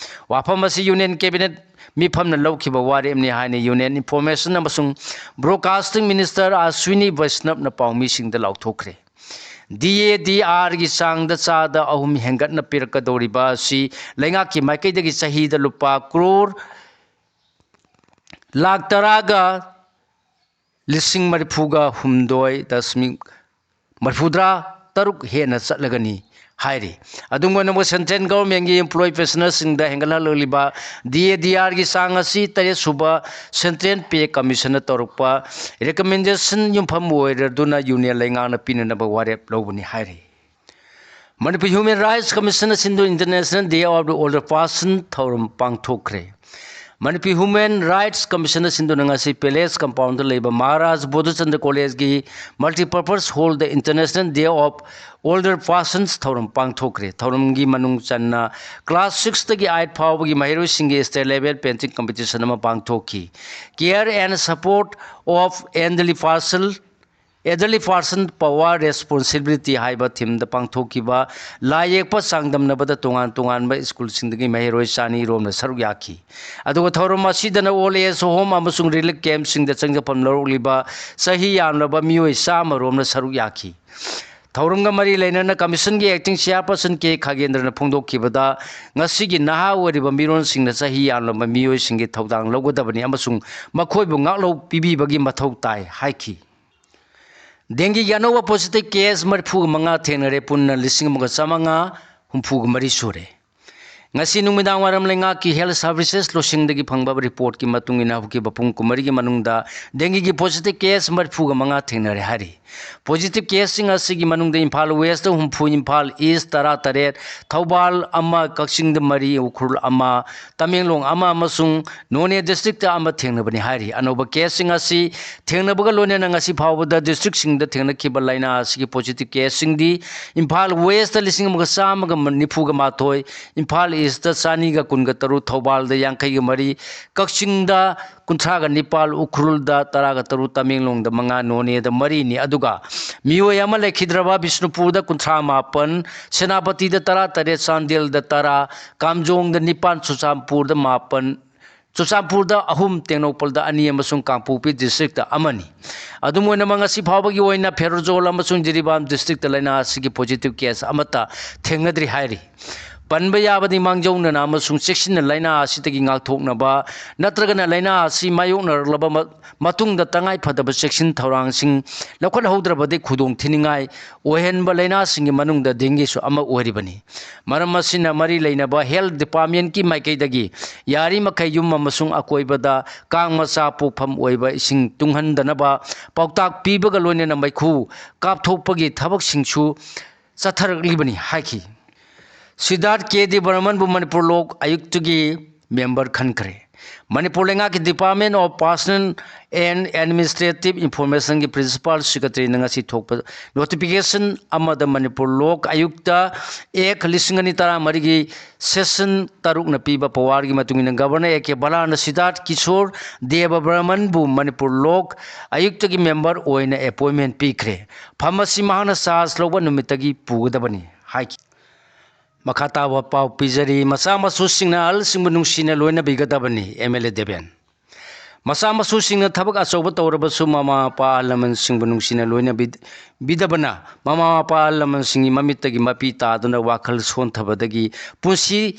ꯋꯥꯐꯝ ꯑꯁꯤ Union Cabinet ꯃꯤꯐꯝꯅ ꯂꯧꯈꯤꯕ ꯋꯥꯔꯦꯞꯅꯤ ꯍꯥꯏꯅ Union Information ꯑꯃꯁꯨꯡ Broadcasting Minister Ashwini Vaishnavꯅ ꯄꯥꯎꯃꯤꯁꯤꯡꯗ ꯂꯥꯎꯊꯣꯛꯈ꯭ꯔꯦ꯫ D A D Rꯒꯤ ꯆꯥꯡꯗ ꯆꯥꯗ ꯑꯍꯨꯝ ꯍꯦꯟꯒꯠꯅ ꯄꯤꯔꯛꯀꯗꯧꯔꯤꯕ ꯑꯁꯤ ꯂꯩꯉꯥꯛꯀꯤ ꯃꯥꯏꯀꯩꯗꯒꯤ ꯆꯍꯤꯗ ꯂꯨꯄꯥ ꯀ꯭ꯔꯣꯔ ꯂꯥꯈ ꯇꯔꯥꯒ ꯂꯤꯁꯤꯡ ꯃꯔꯤꯐꯨꯒ ꯍꯨꯝꯗꯣꯏ ꯗꯁꯃꯤꯛ ꯃꯔꯤꯐꯨꯇꯔꯥ ꯇꯔꯨꯛ ꯍꯦꯟꯅ ꯆꯠꯂꯒꯅꯤ ꯍꯥꯏꯔꯤ꯫ ꯑꯗꯨꯝ ꯑꯣꯏꯅꯃꯛ central governmentꯀꯤ employee pensionerꯁꯤꯡꯗ ꯍꯦꯟꯒꯠꯍꯜꯂꯛꯂꯤꯕ D A D Rꯒꯤ ꯆꯥꯡ ꯑꯁꯤ ꯇꯔꯦꯠ ꯁꯨꯕ Central Pay Commissionꯅ ꯇꯧꯔꯛꯄ recommendation ꯌꯨꯝꯐꯝ ꯑꯣꯏꯔꯗꯨꯅ union ꯂꯩꯉꯥꯛꯅ ꯄꯤꯅꯅꯕ ꯋꯥꯔꯦꯞ ꯂꯧꯕꯅꯤ ꯍꯥꯏꯔꯤ꯫ ꯃꯅꯤꯄꯨꯔ Human Rights Commissionꯅ ꯁꯤꯟꯗꯨꯅ International Day of the Older Person ꯊꯧꯔꯝ ꯄꯥꯡꯊꯣꯛꯈ꯭ꯔꯦ꯫ ꯃꯅꯤꯄꯨꯔ Human Rights Commissionꯅ ꯁꯤꯟꯗꯨꯅ ꯉꯁꯤ Palace Compoundꯗ ꯂꯩꯕ Maharaj ꯕꯣꯙꯆꯟꯗ꯭ꯔ Collegeꯀꯤ Multipurpose Hallꯗ International Day of Older Persons ꯊꯧꯔꯝ ꯄꯥꯡꯊꯣꯛꯈ꯭ꯔꯦ꯫ ꯊꯧꯔꯝꯒꯤ ꯃꯅꯨꯡ ꯆꯟꯅ class sixꯇꯒꯤ eight ꯐꯥꯎꯕꯒꯤ ꯃꯍꯩꯔꯣꯏꯁꯤꯡꯒꯤ state level painting competition ꯑꯃ ꯄꯥꯡꯊꯣꯛꯈꯤ꯫ Care and support of elderly person Elderly Person Power Responsibility ꯍꯥꯏꯕ themeꯗ ꯄꯥꯡꯊꯣꯛꯈꯤꯕ ꯂꯥꯏ ꯌꯦꯛꯄ ꯆꯥꯡꯗꯝꯅꯕꯗ ꯇꯣꯉꯥꯟ ꯇꯣꯉꯥꯟꯕ ꯁ꯭ꯀꯨꯜꯁꯤꯡꯗꯒꯤ ꯃꯍꯩꯔꯣꯏ ꯆꯅꯤ ꯔꯣꯝꯅ ꯁꯔꯨꯛ ꯌꯥꯈꯤ꯫ ꯑꯗꯨꯒ ꯊꯧꯔꯝ ꯑꯁꯤꯗꯅ old age home ꯑꯃꯁꯨꯡ relief campꯁꯤꯡꯗ ꯆꯪꯖꯐꯝ ꯂꯧꯔꯛꯂꯤꯕ ꯆꯍꯤ ꯌꯥꯝꯂꯕ ꯃꯤꯑꯣꯏ ꯆꯥꯝꯃ ꯔꯣꯝꯅ ꯁꯔꯨꯛ ꯌꯥꯈꯤ꯫ ꯊꯧꯔꯝꯒ ꯃꯔꯤ ꯂꯩꯅꯅ commissionꯒꯤ acting chairperson ꯀꯦ ꯈꯥꯒꯦꯟꯗ꯭ꯔꯅ ꯐꯣꯡꯗꯣꯛꯈꯤꯕꯗ, ꯉꯁꯤꯒꯤ ꯅꯍꯥ ꯑꯣꯏꯔꯤꯕ ꯃꯤꯔꯣꯟꯁꯤꯡꯅ ꯆꯍꯤ ꯌꯥꯝꯂꯕ ꯃꯤꯑꯣꯏꯁꯤꯡꯒꯤ ꯊꯧꯗꯥꯡ ꯂꯧꯒꯗꯕꯅꯤ ꯑꯃꯁꯨꯡ ꯃꯈꯣꯏꯕꯨ ꯉꯥꯛꯂꯧ ꯄꯤꯕꯤꯕꯒꯤ ꯃꯊꯧ ꯇꯥꯏ ꯍꯥꯏꯈꯤ꯫ ꯗꯦꯡꯒꯤꯒꯤ ꯑꯅꯧꯕ positive case ꯃꯔꯤꯐꯨꯒ ꯃꯉꯥ ꯊꯦꯡꯅꯔꯦ, ꯄꯨꯟꯅ ꯂꯤꯁꯤꯡ ꯑꯃꯒ ꯆꯥꯃꯉꯥ ꯍꯨꯝꯐꯨꯒ ꯃꯔꯤ ꯁꯨꯔꯦ꯫ ꯉꯁꯤ ꯅꯨꯃꯤꯗꯥꯡ ꯋꯥꯏꯔꯝ ꯂꯩꯉꯥꯛꯀꯤ health services ꯂꯣꯁꯤꯡꯗꯒꯤ ꯐꯪꯕ reportꯀꯤ ꯃꯇꯨꯡ ꯏꯟꯅ ꯍꯧꯈꯤꯕ ꯄꯨꯡ ꯀꯨꯟꯃꯔꯤꯒꯤ ꯃꯅꯨꯡꯗ dengueꯒꯤ positive case ꯃꯔꯤꯐꯨꯒ ꯃꯉꯥ ꯊꯦꯡꯅꯔꯦ ꯍꯥꯏꯔꯤ꯫ Positive caseꯁꯤꯡ ꯑꯁꯤꯒꯤ ꯃꯅꯨꯡꯗ ꯏꯝꯐꯥꯜ Westꯇ ꯍꯨꯝꯐꯨ, ꯏꯝꯐꯥꯜ East ꯇꯔꯥꯇꯔꯦꯠ, ꯊꯧꯕꯥꯜ ꯑꯃ, ꯀꯛꯆꯤꯡꯗ ꯃꯔꯤ, ꯎꯈ꯭ꯔꯨꯜ ꯑꯃ, ꯇꯃꯦꯡꯂꯣꯡ ꯑꯃ ꯑꯃꯁꯨꯡ ꯅꯣꯅꯦ districtꯇ ꯑꯃ ꯊꯦꯡꯅꯕꯅꯤ ꯍꯥꯏꯔꯤ꯫ ꯑꯅꯧꯕ caseꯁꯤꯡ ꯑꯁꯤ ꯊꯦꯡꯅꯕꯒ ꯂꯣꯏꯅꯅ ꯉꯁꯤ ꯐꯥꯎꯕꯗ districtꯁꯤꯡꯗ ꯊꯦꯡꯅꯈꯤꯕ ꯂꯥꯏꯅꯥ ꯑꯁꯤꯒꯤ positive caseꯁꯤꯡꯗꯤ ꯏꯝꯐꯥꯜ Westꯇ ꯂꯤꯁꯤꯡ ꯑꯃꯒ ꯆꯥꯝꯃꯒ ꯅꯤꯐꯨꯒ ꯃꯥꯊꯣꯏ, ꯏꯝꯐꯥꯜ Eastꯇ ꯆꯅꯤꯒ ꯀꯨꯟꯒ ꯇꯔꯨꯛ, ꯊꯧꯕꯥꯜꯗ ꯌꯥꯡꯈꯩꯒ ꯃꯔꯤ, ꯀꯛꯆꯤꯡꯗ ꯀꯨꯟꯊ꯭ꯔꯥꯒ ꯅꯤꯄꯥꯜ, ꯎꯈ꯭ꯔꯨꯜꯗ ꯇꯔꯥꯒ ꯇꯔꯨꯛ, ꯇꯃꯦꯡꯂꯣꯡꯗ ꯃꯉꯥ, ꯅꯣꯅꯦꯗ ꯃꯔꯤꯅꯤ꯫ ꯑꯗꯨꯒ ꯃꯤꯑꯣꯏ ꯑꯃ ꯂꯩꯈꯤꯗ꯭ꯔꯕ ꯕꯤꯁꯅꯨꯄꯨꯔꯗ ꯀꯨꯟꯊ꯭ꯔꯥ ꯃꯥꯄꯟ, ꯁꯦꯅꯥꯄꯇꯤꯗ ꯇꯔꯥꯇꯔꯦꯠ, ꯆꯥꯟꯗꯦꯜꯗ ꯇꯔꯥ, ꯀꯥꯝꯖꯣꯡꯗ ꯅꯤꯄꯥꯟ, ꯆꯨꯔꯆꯥꯟꯄꯨꯔꯗ ꯃꯥꯄꯟ, ꯆꯨꯔꯆꯥꯟꯄꯨꯔꯗ ꯑꯍꯨꯝ, ꯇꯦꯡꯅꯧꯄꯜꯗ ꯑꯅꯤ ꯑꯃꯁꯨꯡ ꯀꯥꯡꯄꯣꯛꯄꯤ districtꯇ ꯑꯃꯅꯤ꯫ ꯑꯗꯨꯝ ꯑꯣꯏꯅꯃꯛ, ꯉꯁꯤ ꯐꯥꯎꯕꯒꯤ ꯑꯣꯏꯅ ꯐꯦꯔꯣꯖꯣꯜ ꯑꯃꯁꯨꯡ ꯖꯤꯔꯤꯕꯥꯝ districtꯇ ꯂꯥꯏꯅꯥ ꯑꯁꯤꯒꯤ positive case ꯑꯃꯠꯇ ꯊꯦꯡꯅꯗ꯭ꯔꯤ ꯍꯥꯏꯔꯤ꯫ ꯄꯟꯕ ꯌꯥꯕꯗꯤ, ꯃꯥꯡꯖꯧꯅꯅ ꯑꯃꯁꯨꯡ ꯆꯦꯛꯁꯤꯟꯅ ꯂꯥꯏꯅꯥ ꯑꯁꯤꯗꯒꯤ ꯉꯥꯛꯊꯣꯛꯅꯕ ꯅꯠꯇ꯭ꯔꯒꯅ ꯂꯥꯏꯅꯥ ꯑꯁꯤ ꯃꯥꯌꯣꯛꯅꯔꯛꯂꯕ ꯃ-, ꯃꯇꯨꯡꯗ ꯇꯉꯥꯏ ꯐꯗꯕ ꯆꯦꯛꯁꯤꯟ ꯊꯧꯔꯥꯡꯁꯤꯡ ꯂꯧꯈꯠꯍꯧꯗ꯭ꯔꯕꯗꯤ ꯈꯨꯗꯣꯡ ꯊꯤꯅꯤꯡꯉꯥꯏ ꯑꯣꯏꯍꯟꯕ ꯂꯥꯏꯅꯥꯁꯤꯡꯒꯤ ꯃꯅꯨꯡꯗ dengueꯁꯨ ꯑꯃ ꯑꯣꯏꯔꯤꯕꯅꯤ꯫ ꯃꯔꯝ ꯑꯁꯤꯅ, ꯃꯔꯤ ꯂꯩꯅꯕ health departmentꯀꯤ ꯃꯥꯏꯀꯩꯗꯒꯤ ꯌꯥꯔꯤꯃꯈꯩ ꯌꯨꯝ ꯑꯃꯁꯨꯡ ꯑꯀꯣꯏꯕꯗ ꯀꯥꯡ ꯃꯆꯥ ꯄꯣꯛꯐꯝ ꯑꯣꯏꯕ ꯏꯁꯤꯡ ꯇꯨꯡꯍꯟꯗꯅꯕ ꯄꯥꯎꯇꯥꯛ ꯄꯤꯕꯒ ꯂꯣꯏꯅꯅ ꯃꯩꯈꯨ ꯀꯥꯞꯊꯣꯛꯄꯒꯤ ꯊꯕꯛꯁꯤꯡꯁꯨ ꯆꯠꯊꯔꯛꯂꯤꯕꯅꯤ ꯍꯥꯏꯈꯤ꯫ ꯁꯤꯗꯥꯔꯊ ꯀꯦ ꯗꯤ ꯕꯔꯃꯟꯕꯨ ꯃꯅꯤꯄꯨꯔ ꯂꯣꯛ ꯑꯌꯨꯛꯇꯒꯤ member ꯈꯟꯈ꯭ꯔꯦ꯫ ꯃꯅꯤꯄꯨꯔ ꯂꯩꯉꯥꯛꯀꯤ Department of Personnel and Administrative Informationꯒꯤ Principal Secretaryꯅ ꯉꯁꯤ ꯊꯣꯛꯄ notification ꯑꯃꯗ ꯃꯅꯤꯄꯨꯔ ꯂꯣꯛ ꯑꯌꯨꯛꯇ Act ꯂꯤꯁꯤꯡ ꯑꯅꯤ ꯇꯔꯥꯃꯔꯤꯒꯤ section ꯇꯔꯨꯛꯅ ꯄꯤꯕ powerꯒꯤ ꯃꯇꯨꯡ ꯏꯟꯅ Governor ꯑꯦ ꯀꯦ ꯕꯂꯥꯅ ꯁꯤꯗꯥꯔꯊ ꯀꯤꯁꯣꯔ ꯗꯦꯕ ꯕꯔꯃꯟꯕꯨ ꯃꯅꯤꯄꯨꯔ ꯂꯣꯛ ꯑꯌꯨꯛꯇꯒꯤ member ꯑꯣꯏꯅ appointment ꯄꯤꯈ꯭ꯔꯦ꯫ ꯐꯝ ꯑꯁꯤ ꯃꯍꯥꯛꯅ charge ꯂꯧꯕ ꯅꯨꯃꯤꯠꯇꯒꯤ ꯄꯨꯒꯗꯕꯅꯤ ꯍꯥꯏꯈꯤ꯫ ꯃꯈꯥ ꯇꯥꯕ ꯄꯥꯎ ꯄꯤꯖꯔꯤ꯫ ꯃꯆꯥ ꯃꯁꯨꯁꯤꯡꯅ ꯑꯍꯜꯁꯤꯡꯕꯨ ꯅꯨꯡꯁꯤꯅ ꯂꯣꯏꯅꯕꯤꯒꯗꯕꯅꯤ, MLA ꯗꯦꯕꯦꯟ꯫ ꯃꯆꯥ ꯃꯁꯨꯁꯤꯡꯅ ꯊꯕꯛ ꯑꯆꯧꯕ ꯇꯧꯔꯕꯁꯨ ꯃꯃꯥ ꯃꯄꯥ ꯑꯍꯜ ꯂꯃꯟꯁꯤꯡꯕꯨ ꯅꯨꯡꯁꯤꯅ ꯂꯣꯏꯅꯕꯤ-, ꯕꯤꯗꯕꯅ ꯃꯃꯥ ꯃꯄꯥ ꯑꯍꯜ ꯂꯃꯟꯁꯤꯡꯒꯤ ꯃꯃꯤꯠꯇꯒꯤ ꯃꯄꯤ ꯇꯥꯗꯨꯅ ꯋꯥꯈꯜ ꯁꯣꯟꯊꯕꯗꯒꯤ ꯄꯨꯟꯁꯤ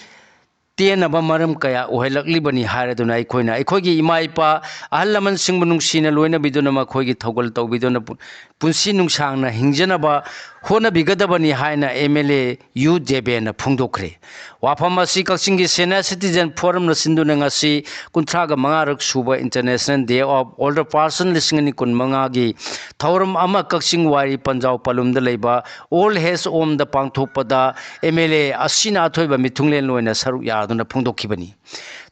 ꯇꯦꯟꯅꯕ ꯃꯔꯝ ꯀꯌꯥ ꯑꯣꯏꯍꯜꯂꯛꯂꯤꯕꯅꯤ ꯍꯥꯏꯔꯗꯨꯅ ꯑꯩꯈꯣꯏꯅ ꯑꯩꯈꯣꯏꯒꯤ ꯏꯃꯥ ꯏꯄꯥ, ꯑꯍꯜ ꯂꯃꯟꯁꯤꯡꯕꯨ ꯅꯨꯡꯁꯤꯅ ꯂꯣꯏꯅꯕꯤꯗꯨꯅ ꯃꯈꯣꯏꯒꯤ ꯊꯧꯒꯜ ꯇꯧꯕꯤꯗꯨꯅ ꯄꯨ-, ꯄꯨꯟꯁꯤ ꯅꯨꯡꯁꯥꯡꯅ ꯍꯤꯡꯖꯅꯕ ꯍꯣꯠꯅꯕꯤꯒꯗꯕꯅꯤ ꯍꯥꯏꯅ ꯑꯦꯝ ꯑꯦꯜ ꯑꯦ ꯌꯨ ꯗꯦꯕꯦꯟꯅ ꯐꯣꯡꯗꯣꯛꯈ꯭ꯔꯦ꯫ ꯋꯥꯐꯝ ꯑꯁꯤ ꯀꯛꯆꯤꯡꯒꯤ Senior Citizen Forumꯅ ꯁꯤꯟꯗꯨꯅ ꯉꯁꯤ ꯀꯨꯟꯊ꯭ꯔꯥꯒ ꯃꯉꯥꯔꯛ ꯁꯨꯕ International Day of Older Person ꯂꯤꯁꯤꯡ ꯑꯅꯤ ꯀꯨꯟꯃꯉꯥꯒꯤ ꯊꯧꯔꯝ ꯑꯃ ꯀꯛꯆꯤꯡ ꯋꯥꯏꯔꯤ ꯄꯟꯖꯥꯎ ꯄꯂꯨꯝꯗ ꯂꯩꯕ Old Age Homeꯗ ꯄꯥꯡꯊꯣꯛꯄꯗ ꯑꯦꯝ ꯑꯦꯜ ꯑꯦ ꯑꯁꯤꯅ ꯑꯊꯣꯏꯕ ꯃꯤꯊꯨꯡꯂꯦꯟ ꯑꯣꯏꯅ ꯁꯔꯨꯛ ꯌꯥꯗꯨꯅ ꯐꯣꯡꯗꯣꯛꯈꯤꯕꯅꯤ꯫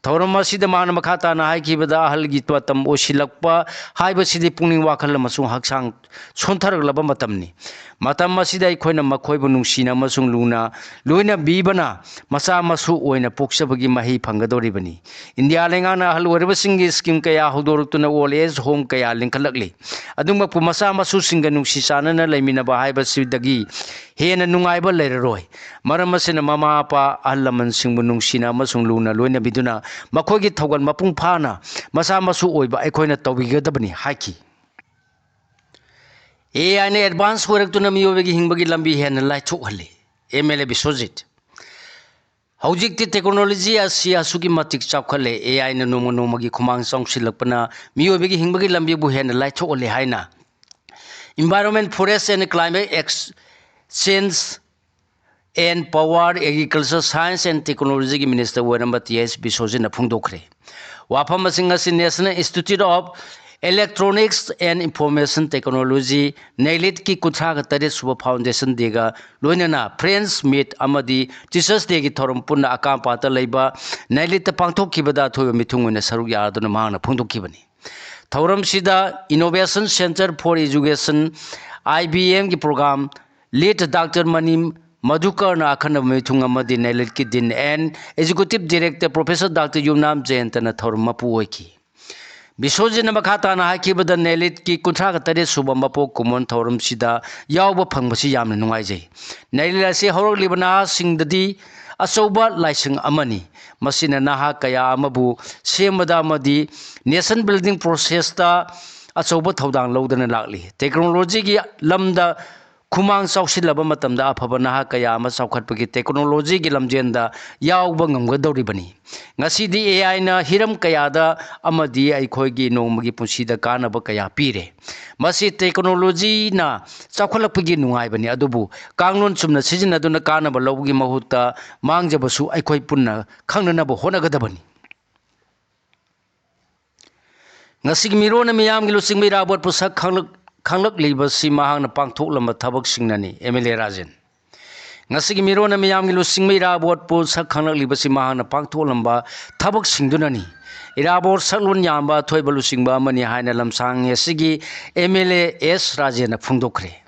ꯊꯧꯔꯝ ꯑꯁꯤꯗ ꯃꯍꯥꯛꯅ ꯃꯈꯥ ꯇꯥꯅ ꯍꯥꯏꯈꯤꯕꯗ, ꯑꯍꯜꯒꯤ ꯃꯇꯝ ꯑꯣꯏꯁꯤꯜꯂꯛꯄ ꯍꯥꯏꯕꯁꯤꯗꯤ ꯄꯨꯛꯅꯤꯡ ꯋꯥꯈꯜ ꯑꯃꯁꯨꯡ ꯍꯛꯆꯥꯡ ꯁꯣꯟꯊꯔꯛꯂꯕ ꯃꯇꯝꯅꯤ꯫ ꯃꯇꯝ ꯑꯁꯤꯗ ꯑꯩꯈꯣꯏꯅ ꯃꯈꯣꯏꯕꯨ ꯅꯨꯡꯁꯤꯅ ꯑꯃꯁꯨꯡ ꯂꯨꯅ ꯂꯣꯏꯅꯕꯤꯕꯅ ꯃꯆꯥ ꯃꯁꯨ ꯑꯣꯏꯅ ꯄꯣꯛꯆꯕꯒꯤ ꯃꯍꯩ ꯐꯪꯒꯗꯧꯔꯤꯕꯅꯤ꯫ ꯏꯟꯗꯤꯌꯥ ꯂꯩꯉꯥꯛꯅ ꯑꯍꯜ ꯑꯣꯏꯔꯕꯁꯤꯡꯒꯤ scheme ꯀꯌꯥ ꯍꯧꯗꯣꯔꯛꯇꯨꯅ Old Age Home ꯀꯌꯥ ꯂꯤꯡꯈꯠꯂꯛꯂꯤ꯫ ꯑꯗꯨꯃꯛꯄꯨ ꯃꯆꯥ ꯃꯁꯨꯁꯤꯡꯒ ꯅꯨꯡꯁꯤ ꯆꯥꯟꯅꯅ ꯂꯩꯃꯤꯟꯅꯕ ꯍꯥꯏꯕꯁꯤꯗꯒꯤ ꯍꯦꯟꯅ ꯅꯨꯡꯉꯥꯏꯕ ꯂꯩꯔꯔꯣꯏ꯫ ꯃꯔꯝ ꯑꯁꯤꯅ ꯃꯃꯥ ꯃꯄꯥ, ꯑꯍꯜ ꯂꯃꯟꯁꯤꯡꯕꯨ ꯅꯨꯡꯁꯤꯅ ꯑꯃꯁꯨꯡ ꯂꯨꯅ ꯂꯣꯏꯅꯕꯤꯗꯨꯅ ꯃꯈꯣꯏꯒꯤ ꯊꯧꯒꯜ ꯃꯄꯨꯡ ꯐꯥꯅ ꯃꯆꯥ ꯃꯁꯨ ꯑꯣꯏꯕ ꯑꯩꯈꯣꯏꯅ ꯇꯧꯕꯤꯒꯗꯕꯅꯤ ꯍꯥꯏꯈꯤ꯫ ꯑꯦ ꯑꯥꯏꯅ advance ꯑꯣꯏꯔꯛꯇꯨꯅ ꯃꯤꯑꯣꯏꯕꯒꯤ ꯍꯤꯡꯕꯒꯤ ꯂꯝꯕꯤ ꯍꯦꯟꯅ ꯂꯥꯏꯊꯣꯛꯍꯜꯂꯤ꯫ ꯑꯦꯝ ꯑꯦꯜ ꯑꯦ ꯕꯤꯁ꯭ꯋꯖꯤꯠ꯫ ꯍꯧꯖꯤꯛꯇꯤ technology ꯑꯁꯤ ꯑꯁꯨꯛꯀꯤ ꯃꯇꯤꯛ ꯆꯥꯎꯈꯠꯂꯦ, ꯑꯦ ꯑꯥꯏꯅ ꯅꯣꯡꯃ ꯅꯣꯡꯃꯒꯤ ꯈꯨꯃꯥꯡ ꯆꯥꯎꯁꯤꯜꯂꯛꯄꯅ ꯃꯤꯑꯣꯏꯕꯒꯤ ꯍꯤꯡꯕꯒꯤ ꯂꯝꯕꯤꯕꯨ ꯍꯦꯟꯅ ꯂꯥꯏꯊꯣꯛꯍꯜꯂꯦ ꯍꯥꯏꯅ Environment, Forest and Climate Ex-, Change and Power, Agriculture, Science and Technologyꯒꯤ Minister ꯑꯣꯏꯔꯝꯕ ꯇꯤ ꯑꯩꯆ ꯕꯤꯁ꯭ꯋꯖꯤꯠꯅ ꯐꯣꯡꯗꯣꯛꯈ꯭ꯔꯦ꯫ ꯋꯥꯐꯝꯁꯤꯡ ꯑꯁꯤ National Institute of Electronics and Information Technology, ꯅꯦꯂꯤꯠꯀꯤ ꯀꯨꯟꯊ꯭ꯔꯥꯒ ꯇꯔꯦꯠ ꯁꯨꯕ Foundation Dayꯒ ꯂꯣꯏꯅꯅ Friends Meet ꯑꯃꯗꯤ Teachers Dayꯒꯤ ꯊꯧꯔꯝ ꯄꯨꯟꯅ ꯑꯀꯥꯝꯄꯥꯠꯇ ꯂꯩꯕ ꯅꯦꯂꯤꯠꯇ ꯄꯥꯡꯊꯣꯛꯈꯤꯕꯗ ꯑꯊꯣꯏꯕ ꯃꯤꯊꯨꯡ ꯑꯣꯏꯅ ꯁꯔꯨꯛ ꯌꯥꯗꯨꯅ ꯃꯍꯥꯛꯅ ꯐꯣꯡꯗꯣꯛꯈꯤꯕꯅꯤ꯫ ꯊꯧꯔꯝꯁꯤꯗ Innovation Center for Education, I B Mꯒꯤ program lead Doctor ꯃꯅꯤ ꯃꯙꯨꯀꯔꯅ ꯑꯈꯟꯅꯕ ꯃꯤꯊꯨꯡ ꯑꯃꯗꯤ ꯅꯦꯂꯤꯠꯀꯤ Dean and Executive Director Professor Doctor ꯌꯨꯝꯅꯥꯝ ꯖꯌꯟꯇꯅ ꯊꯧꯔꯝ ꯃꯄꯨ ꯑꯣꯏꯈꯤ꯫ ꯕꯤꯁ꯭ꯋꯖꯤꯠꯅ ꯃꯈꯥ ꯇꯥꯅ ꯍꯥꯏꯈꯤꯕꯗ, ꯅꯦꯂꯤꯠꯀꯤ ꯀꯨꯟꯊ꯭ꯔꯥꯒ ꯇꯔꯦꯠ ꯁꯨꯕ ꯃꯄꯣꯛ ꯀꯨꯝꯑꯣꯟ ꯊꯧꯔꯝꯁꯤꯗ ꯌꯥꯎꯕ ꯐꯪꯕꯁꯤ ꯌꯥꯝꯅ ꯅꯨꯡꯉꯥꯏꯖꯩ꯫ ꯅꯦꯂꯤꯠ ꯑꯁꯤ ꯍꯧꯔꯛꯂꯤꯕ ꯅꯍꯥꯁꯤꯡꯗꯗꯤ ꯑꯆꯧꯕ ꯂꯥꯏꯁꯪ ꯑꯃꯅꯤ꯫ ꯃꯁꯤꯅ ꯅꯍꯥ ꯀꯌꯥ ꯑꯃꯕꯨ ꯁꯦꯝꯕꯗ ꯑꯃꯗꯤ nation building processꯇ ꯑꯆꯧꯕ ꯊꯧꯗꯥꯡ ꯂꯧꯗꯨꯅ ꯂꯥꯛꯂꯤ꯫ Technologyꯒꯤ ꯂꯝꯗ ꯈꯨꯃꯥꯡ ꯆꯥꯎꯁꯤꯜꯂꯕ ꯃꯇꯝꯗ ꯑꯐꯕ ꯅꯍꯥ ꯀꯌꯥ ꯑꯃ ꯆꯥꯎꯈꯠꯄꯒꯤ technologyꯒꯤ ꯂꯝꯖꯦꯟꯗ ꯌꯥꯎꯕ ꯉꯝꯒꯗꯧꯔꯤꯕꯅꯤ꯫ ꯉꯁꯤꯗꯤ AIꯅ ꯍꯤꯔꯝ ꯀꯌꯥꯗ ꯑꯃꯗꯤ ꯑꯩꯈꯣꯏꯒꯤ ꯅꯣꯡꯃꯒꯤ ꯄꯨꯟꯁꯤꯗ ꯀꯥꯟꯅꯕ ꯀꯌꯥ ꯄꯤꯔꯦ꯫ ꯃꯁꯤ technologyꯅ ꯆꯥꯎꯈꯠꯂꯛꯄꯒꯤ ꯅꯨꯡꯉꯥꯏꯕꯅꯤ, ꯑꯗꯨꯕꯨ ꯀꯥꯡꯂꯣꯟ ꯆꯨꯝꯅ ꯁꯤꯖꯤꯟꯅꯗꯨꯅ ꯀꯥꯟꯅꯕ ꯂꯧꯕꯒꯤ ꯃꯍꯨꯠꯇ ꯃꯥꯡꯖꯕꯁꯨ ꯑꯩꯈꯣꯏ ꯄꯨꯟꯅ ꯈꯪꯅꯅꯕ ꯍꯣꯠꯅꯒꯗꯕꯅꯤ꯫ ꯉꯁꯤꯒꯤ ꯃꯤꯔꯣꯟꯅ ꯃꯤꯌꯥꯝꯒꯤ ꯂꯨꯆꯤꯡꯕ ꯏꯔꯥꯕꯣꯠꯄꯨ ꯁꯛ ꯈꯪꯂꯛ-, ꯈꯪꯂꯛꯂꯤꯕꯁꯤ ꯃꯍꯥꯛꯅ ꯄꯥꯡꯊꯣꯛꯂꯝꯕ ꯊꯕꯛꯁꯤꯡꯅꯅꯤ꯫ MLA ꯔꯥꯖꯦꯟ꯫ ꯉꯁꯤꯒꯤ ꯃꯤꯔꯣꯟꯅ ꯃꯤꯌꯥꯝꯒꯤ ꯂꯨꯆꯤꯡꯕ ꯏꯔꯥꯕꯣꯠꯄꯨ ꯁꯛ ꯈꯪꯂꯛꯂꯤꯕꯁꯤ ꯃꯍꯥꯛꯅ ꯄꯥꯡꯊꯣꯛꯂꯝꯕ ꯊꯕꯛꯁꯤꯡꯗꯨꯅꯅꯤ꯫ ꯏꯔꯥꯕꯣꯠ ꯁꯛꯂꯣꯟ ꯌꯥꯝꯕ ꯑꯊꯣꯏꯕ ꯂꯨꯆꯤꯡꯕ ꯑꯃꯅꯤ ꯍꯥꯏꯅ ꯂꯝꯁꯥꯡ ꯑꯁꯤꯒꯤ MLA ꯑꯦꯁ ꯔꯥꯖꯦꯟꯅ ꯐꯣꯡꯗꯣꯛꯈ꯭ꯔꯦ꯫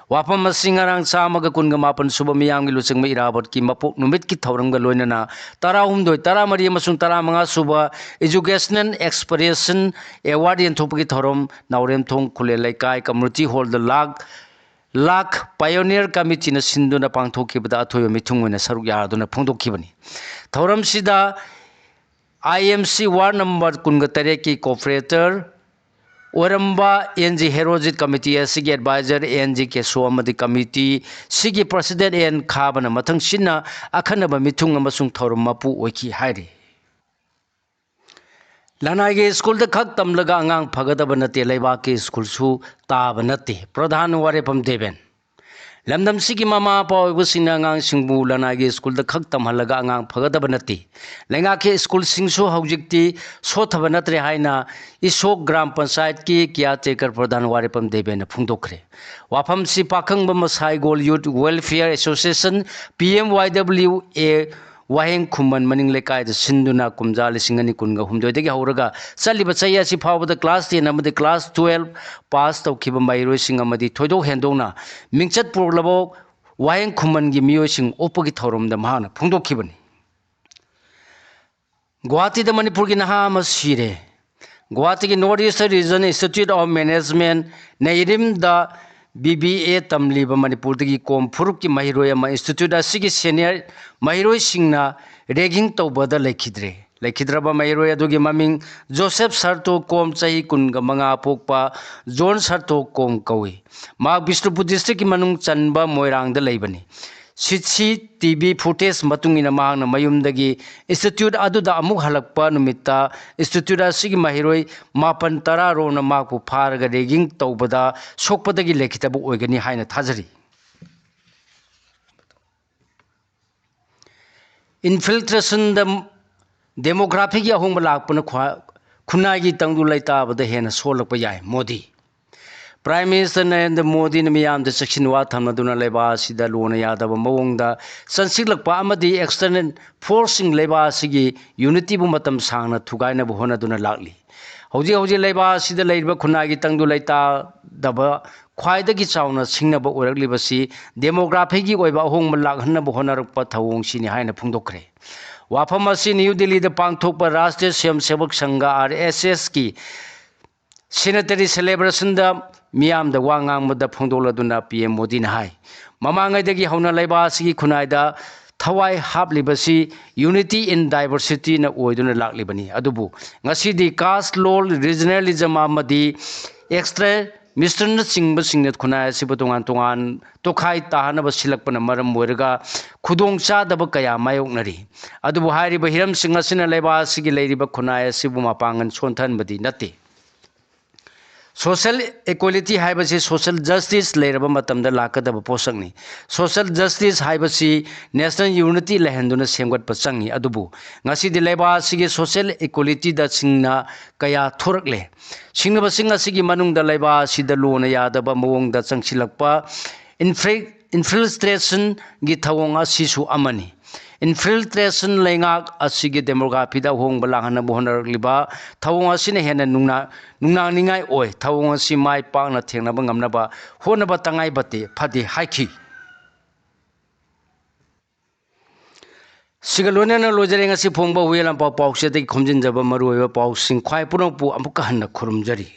ꯋꯥꯐꯝ ꯑꯁꯤ ꯉꯔꯥꯡ ꯆꯥꯝꯃꯒ ꯀꯨꯟꯒ ꯃꯥꯄꯟ ꯁꯨꯕ ꯃꯤꯌꯥꯝꯒꯤ ꯂꯨꯆꯤꯡꯕ ꯏꯔꯥꯕꯣꯠꯀꯤ ꯃꯄꯣꯛ ꯅꯨꯃꯤꯠꯀꯤ ꯊꯧꯔꯝꯒ ꯂꯣꯏꯅꯅ ꯇꯔꯥꯍꯨꯝꯗꯣꯏ, ꯇꯔꯥꯃꯔꯤ ꯑꯃꯁꯨꯡ ꯇꯔꯥꯃꯉꯥ ꯁꯨꯕ Educational Expression Award ꯌꯦꯟꯊꯣꯛꯄꯒꯤ ꯊꯧꯔꯝ ꯅꯥꯎꯔꯦꯝꯊꯣꯡ ꯈꯨꯂꯦꯟ ꯂꯩꯀꯥꯏ Community Hallꯗ ꯂꯥꯛ, ꯂꯥꯛ Pioneer Committeeꯅ ꯁꯤꯟꯗꯨꯅ ꯄꯥꯡꯊꯣꯛꯈꯤꯕꯗ ꯑꯊꯣꯏꯕ ꯃꯤꯊꯨꯡ ꯑꯣꯏꯅ ꯁꯔꯨꯛ ꯌꯥꯗꯨꯅ ꯐꯣꯡꯗꯣꯛꯈꯤꯕꯅꯤ꯫ ꯊꯧꯔꯝꯁꯤꯗ IMC Ward number ꯀꯨꯟꯒ ꯇꯔꯦꯠꯀꯤ corporator ꯑꯣꯏꯔꯝꯕ NG ꯍꯦꯔꯣꯖꯤꯠ, committee ꯑꯁꯤꯒꯤ advisor NG ꯀꯦꯁꯣ ꯑꯃꯗꯤ committee ꯁꯤꯒꯤ president N ꯈꯥꯕꯅ ꯃꯊꯪ ꯁꯤꯟꯅ ꯑꯈꯟꯅꯕ ꯃꯤꯊꯨꯡ ꯑꯃꯁꯨꯡ ꯊꯧꯔꯝ ꯃꯄꯨ ꯑꯣꯏꯈꯤ ꯍꯥꯏꯔꯤ꯫ ꯂꯅꯥꯏꯒꯤ ꯁ꯭ꯀꯨꯜꯗ ꯈꯛ ꯇꯝꯂꯒ ꯑꯉꯥꯡ ꯐꯒꯗꯕ ꯅꯠꯇꯦ, ꯂꯩꯕꯥꯛꯀꯤ ꯁ꯭ꯀꯨꯜꯁꯨ ꯇꯥꯕ ꯅꯠꯇꯦ, ꯄ꯭ꯔꯙꯥꯟ ꯋꯥꯔꯦꯄꯝ ꯗꯦꯕꯦꯟ꯫ ꯂꯝꯗꯝꯁꯤꯒꯤ ꯃꯃꯥ ꯃꯄꯥ ꯑꯣꯏꯕꯁꯤꯡꯅ ꯑꯉꯥꯡꯁꯤꯡꯕꯨ ꯂꯅꯥꯏꯒꯤ ꯁ꯭ꯀꯨꯜꯗ ꯈꯛ ꯇꯝꯍꯜꯂꯒ ꯑꯉꯥꯡ ꯐꯒꯗꯕ ꯅꯠꯇꯦ, ꯂꯩꯉꯥꯛꯀꯤ ꯁ꯭ꯀꯨꯜꯁꯤꯡꯁꯨ ꯍꯧꯖꯤꯛꯇꯤ ꯁꯣꯠꯊꯕ ꯅꯠꯇ꯭ꯔꯦ ꯍꯥꯏꯅ ꯏꯁꯣꯛ ꯒ꯭ꯔꯥꯝ ꯄꯟꯆꯥꯌꯠꯀꯤ caretaker ꯄ꯭ꯔꯙꯥꯟ ꯋꯥꯔꯦꯄꯝ ꯗꯦꯕꯦꯟꯅ ꯐꯣꯡꯗꯣꯛꯈ꯭ꯔꯦ꯫ ꯋꯥꯐꯝꯁꯤ ꯄꯥꯈꯪꯕ ꯃꯁꯥꯏꯒꯣꯜ Youth Welfare Association, PMYWA, ꯋꯥꯍꯦꯡ ꯈꯨꯃꯟ ꯃꯅꯤꯡ ꯂꯩꯀꯥꯏꯗ ꯁꯤꯟꯗꯨꯅ ꯀꯨꯝꯖꯥ ꯂꯤꯁꯤꯡ ꯑꯅꯤ ꯀꯨꯟꯒ ꯍꯨꯝꯗꯣꯏꯗꯒꯤ ꯍꯧꯔꯒ ꯆꯠꯂꯤꯕ ꯆꯍꯤ ꯑꯁꯤ ꯐꯥꯎꯕꯗ class ten ꯑꯃꯗꯤ class twelve pass ꯇꯧꯈꯤꯕ ꯃꯍꯩꯔꯣꯏꯁꯤꯡ ꯑꯃꯗꯤ ꯊꯣꯏꯗꯣꯛ ꯍꯦꯟꯗꯣꯛꯅ ꯃꯤꯡꯆꯠ ꯄꯨꯔꯛꯂꯕ ꯋꯥꯍꯦꯡ ꯈꯨꯃꯟꯒꯤ ꯃꯤꯑꯣꯏꯁꯤꯡ ꯑꯣꯛꯄꯒꯤ ꯊꯧꯔꯝꯗ ꯃꯍꯥꯛꯅ ꯐꯣꯡꯗꯣꯛꯈꯤꯕꯅꯤ꯫ ꯒꯨꯋꯥꯍꯥꯇꯤꯗ ꯃꯅꯤꯄꯨꯔꯒꯤ ꯅꯍꯥ ꯑꯃ ꯁꯤꯔꯦ꯫ ꯒꯨꯋꯥꯍꯥꯇꯤꯒꯤ North Eastern Region Institute of Management, ꯅꯩꯔꯤꯝꯗ BBA ꯇꯝꯂꯤꯕ ꯃꯅꯤꯄꯨꯔꯗꯒꯤ ꯀꯣꯝ ꯐꯨꯔꯨꯞꯀꯤ ꯃꯍꯩꯔꯣꯏ ꯑꯃ institute ꯑꯁꯤꯒꯤ senior ꯃꯍꯩꯔꯣꯏꯁꯤꯡꯅ ragging ꯇꯧꯕꯗ ꯂꯩꯈꯤꯗ꯭ꯔꯦ꯫ ꯂꯩꯈꯤꯗ꯭ꯔꯕ ꯃꯍꯩꯔꯣꯏ ꯑꯗꯨꯒꯤ ꯃꯃꯤꯡ ꯖꯣꯁꯦꯐ ꯁꯔꯇꯣ ꯀꯣꯝ, ꯆꯍꯤ ꯀꯨꯟꯒ ꯃꯉꯥ ꯄꯣꯛꯄ, ꯖꯣꯟ ꯁꯔꯇꯣ ꯀꯣꯝ ꯀꯧꯏ꯫ ꯃꯍꯥꯛ ꯕꯤꯁꯅꯨꯄꯨꯔ ꯗꯤꯁꯇ꯭ꯔꯤꯛꯀꯤ ꯃꯅꯨꯡ ꯆꯟꯕ ꯃꯣꯏꯔꯥꯡꯗ ꯂꯩꯕꯅꯤ꯫ ꯁꯤ ꯁꯤ ꯇꯤ ꯚꯤ ꯐꯨꯇꯦꯖ ꯃꯇꯨꯡ ꯏꯟꯅ ꯃꯍꯥꯛꯅ ꯃꯌꯨꯝꯗꯒꯤ ꯏꯟꯁꯇꯤꯇ꯭ꯌꯨꯠ ꯑꯗꯨꯗ ꯑꯃꯨꯛ ꯍꯜꯂꯛꯄ ꯅꯨꯃꯤꯠꯇ ꯏꯟꯁꯇꯤꯇ꯭ꯌꯨꯠ ꯑꯁꯤꯒꯤ ꯃꯍꯩꯔꯣꯏ ꯃꯥꯄꯟ ꯇꯔꯥ ꯔꯣꯝꯅ ꯃꯍꯥꯛꯄꯨ ꯐꯥꯔꯒ ꯔꯦꯒꯤꯡ ꯇꯧꯕꯗ ꯁꯣꯛꯄꯗꯒꯤ ꯂꯩꯈꯤꯗꯕ ꯑꯣꯏꯒꯅꯤ ꯍꯥꯏꯅ ꯊꯥꯖꯔꯤ꯫ ꯏꯟꯐꯤꯜꯇ꯭ꯔꯦꯁꯟꯗ ꯗꯦꯃꯣꯒ꯭ꯔꯥꯐꯤꯒꯤ ꯑꯍꯣꯡꯕ ꯂꯥꯛꯄꯅ ꯈ꯭ꯋꯥ-, ꯈꯨꯟꯅꯥꯏꯒꯤ ꯇꯪꯗꯨ ꯂꯩꯇꯥꯕꯗ ꯍꯦꯟꯅ ꯁꯣꯛꯂꯛꯄ ꯌꯥꯏ꯫ ꯃꯣꯗꯤ꯫ ꯄ꯭ꯔꯥꯏꯝ ꯃꯤꯅꯤꯁꯇꯔ ꯅꯔꯦꯟꯗ꯭ꯔ ꯃꯣꯗꯤꯅ ꯃꯤꯌꯥꯝꯗ ꯆꯦꯛꯁꯤꯟ ꯋꯥ ꯊꯝꯅꯗꯨꯅ ꯂꯩꯕꯥꯛ ꯑꯁꯤꯗ ꯂꯣꯟꯅ ꯌꯥꯗꯕ ꯃꯑꯣꯡꯗ ꯆꯪꯁꯤꯜꯂꯛꯄ ꯑꯃꯗꯤ ꯑꯦꯛꯁꯇꯔꯅꯦꯜ ꯐꯣꯔꯁꯁꯤꯡ ꯂꯩꯕꯥꯛ ꯑꯁꯤꯒꯤ ꯌꯨꯅꯤꯇꯤꯕꯨ ꯃꯇꯝ ꯁꯥꯡꯅ ꯊꯨꯒꯥꯏꯅꯕ ꯍꯣꯠꯅꯗꯨꯅ ꯂꯥꯛꯂꯤ꯫ ꯍꯧꯖꯤꯛ ꯍꯧꯖꯤꯛ ꯂꯩꯕꯥꯛ ꯑꯁꯤꯗ ꯂꯩꯔꯤꯕ ꯈꯨꯟꯅꯥꯏꯒꯤ ꯇꯪꯗꯨ ꯂꯩꯇꯥꯗꯕ ꯈ꯭ꯋꯥꯏꯗꯒꯤ ꯆꯥꯎꯅ ꯁꯤꯡꯅꯕ ꯑꯣꯏꯔꯛꯂꯤꯕꯁꯤ ꯗꯦꯃꯣꯒ꯭ꯔꯥꯐꯤꯒꯤ ꯑꯣꯏꯕ ꯑꯍꯣꯡꯕ ꯂꯥꯛꯍꯟꯅꯕ ꯍꯣꯠꯅꯔꯛꯄ ꯊꯧꯑꯣꯡꯁꯤꯅꯤ ꯍꯥꯏꯅ ꯐꯣꯡꯗꯣꯛꯈ꯭ꯔꯦ꯫ ꯋꯥꯐꯝ ꯑꯁꯤ ꯅ꯭ꯌꯨ ꯗꯤꯜꯂꯤꯗ ꯄꯥꯡꯊꯣꯛꯄ ꯔꯥꯁꯇ꯭ꯔꯤꯌ ꯁ꯭ꯋꯌꯝ ꯁꯦꯕꯛ ꯁꯪꯘ, ꯑꯥꯔ ꯑꯦꯁ ꯑꯦꯁꯀꯤ ꯁꯦꯅꯦꯇꯔꯤ ꯁꯦꯂꯦꯕ꯭ꯔꯦꯁꯟꯗ ꯃꯤꯌꯥꯝꯗ ꯋꯥ ꯉꯥꯡꯕꯗ ꯐꯣꯡꯗꯣꯛꯂꯗꯨꯅ ꯄꯤ ꯑꯦꯝ ꯃꯣꯗꯤꯅ ꯍꯥꯏ, ꯃꯃꯥꯡꯉꯩꯗꯒꯤ ꯍꯧꯅ ꯂꯩꯕꯥꯛ ꯑꯁꯤꯒꯤ ꯈꯨꯟꯅꯥꯏꯗ ꯊꯋꯥꯏ ꯍꯥꯞꯂꯤꯕꯁꯤ ꯌꯨꯅꯤꯇꯤ ꯏꯟ ꯗꯥꯏꯚꯔꯁꯤꯇꯤꯅ ꯑꯣꯏꯗꯨꯅ ꯂꯥꯛꯂꯤꯕꯅꯤ꯫ ꯑꯗꯨꯕꯨ ꯉꯁꯤꯗꯤ ꯀꯥꯁ, ꯂꯣꯜ, ꯔꯤꯖꯅꯦꯂꯤꯖꯝ ꯑꯃꯗꯤ ꯑꯦꯛꯁꯇ꯭ꯔꯦ ꯃꯤꯁꯇ꯭ꯔꯅꯆꯤꯡꯕꯁꯤꯡꯅ ꯈꯨꯟꯅꯥꯏ ꯑꯁꯤꯕꯨ ꯇꯣꯉꯥꯟ ꯇꯣꯉꯥꯟ ꯇꯣꯈꯥꯏ ꯇꯥꯍꯟꯅꯕ ꯁꯤꯜꯂꯛꯄꯅ ꯃꯔꯝ ꯑꯣꯏꯔꯒ ꯈꯨꯗꯣꯡꯆꯥꯗꯕ ꯀꯌꯥ ꯃꯥꯌꯣꯛꯅꯔꯤ꯫ ꯑꯗꯨꯕꯨ ꯍꯥꯏꯔꯤꯕ ꯍꯤꯔꯝꯁꯤꯡ ꯑꯁꯤꯅ ꯂꯩꯕꯥꯛ ꯑꯁꯤꯒꯤ ꯂꯩꯔꯤꯕ ꯈꯨꯟꯅꯥꯏ ꯑꯁꯤꯕꯨ ꯃꯄꯥꯡꯒꯜ ꯁꯣꯟꯊꯍꯟꯕꯗꯤ ꯅꯠꯇꯦ꯫ ꯁꯣꯁꯦꯜ ꯏꯀ꯭ꯋꯦꯂꯤꯇꯤ ꯍꯥꯏꯕꯁꯤ ꯁꯣꯁꯦꯜ ꯖꯁꯇꯤꯁ ꯂꯩꯔꯕ ꯃꯇꯝꯗ ꯂꯥꯛꯀꯗꯕ ꯄꯣꯠꯁꯛꯅꯤ꯫ ꯁꯣꯁꯦꯜ ꯖꯁꯇꯤꯁ ꯍꯥꯏꯕꯁꯤ ꯅꯦꯁꯅꯦꯜ ꯌꯨꯅꯤꯇꯤ ꯂꯩꯍꯟꯗꯨꯅ ꯁꯦꯝꯒꯠꯄ ꯆꯪꯏ꯫ ꯑꯗꯨꯕꯨ ꯉꯁꯤꯗꯤ ꯂꯩꯕꯥꯛ ꯑꯁꯤꯒꯤ ꯁꯣꯁꯦꯜ ꯏꯀ꯭ꯋꯦꯂꯤꯇꯤꯗ ꯁꯤꯡꯅ ꯀꯌꯥ ꯊꯣꯔꯛꯂꯦ꯫ ꯁꯤꯡꯅꯕꯁꯤꯡ ꯑꯁꯤꯒꯤ ꯃꯅꯨꯡꯗ ꯂꯩꯕꯥꯛ ꯑꯁꯤꯗ ꯂꯣꯟꯅ ꯌꯥꯗꯕ ꯃꯑꯣꯡꯗ ꯆꯪꯁꯤꯜꯂꯛꯄ ꯏꯟꯐ꯭ꯔꯦ-, ꯏꯟꯐꯤꯜꯇ꯭ꯔꯦꯁꯟꯒꯤ ꯊꯧꯑꯣꯡ ꯑꯁꯤꯁꯨ ꯑꯃꯅꯤ꯫ ꯏꯟꯐꯤꯜꯇ꯭ꯔꯦꯁꯟ ꯂꯩꯉꯥꯛ ꯑꯁꯤꯒꯤ ꯗꯦꯃꯣꯒ꯭ꯔꯥꯐꯤꯗ ꯑꯍꯣꯡꯕ ꯂꯥꯛꯍꯟꯅꯕ ꯍꯣꯠꯅꯔꯛꯂꯤꯕ ꯊꯧꯑꯣꯡ ꯑꯁꯤꯅ ꯍꯦꯟꯅ ꯅꯨꯡꯅꯥ-, ꯅꯨꯡꯅꯥꯡꯅꯤꯡꯉꯥꯏ ꯑꯣꯏ꯫ ꯊꯧꯑꯣꯡ ꯑꯁꯤ ꯃꯥꯏ ꯄꯥꯛꯅ ꯊꯦꯡꯅꯕ ꯉꯝꯅꯕ ꯍꯣꯠꯅꯕ ꯇꯉꯥꯏ ꯐꯗꯦ, ꯐꯗꯦ ꯍꯥꯏꯈꯤ꯫ ꯁꯤꯒ ꯂꯣꯏꯅꯅ ꯂꯣꯏꯖꯔꯦ ꯉꯁꯤ ꯐꯣꯡꯕ ꯍꯨꯏꯌꯦꯟ ꯂꯥꯟꯄꯥꯎ ꯄꯥꯎꯆꯦꯗꯒꯤ ꯈꯣꯝꯖꯤꯟꯖꯕ ꯃꯔꯨꯑꯣꯏꯕ ꯄꯥꯎꯁꯤꯡ꯫ ꯈ꯭ꯋꯥꯏ ꯄꯨꯝꯅꯃꯛꯄꯨ ꯑꯃꯨꯛꯀ ꯍꯟꯅ ꯈꯨꯔꯨꯝꯖꯔꯤ꯫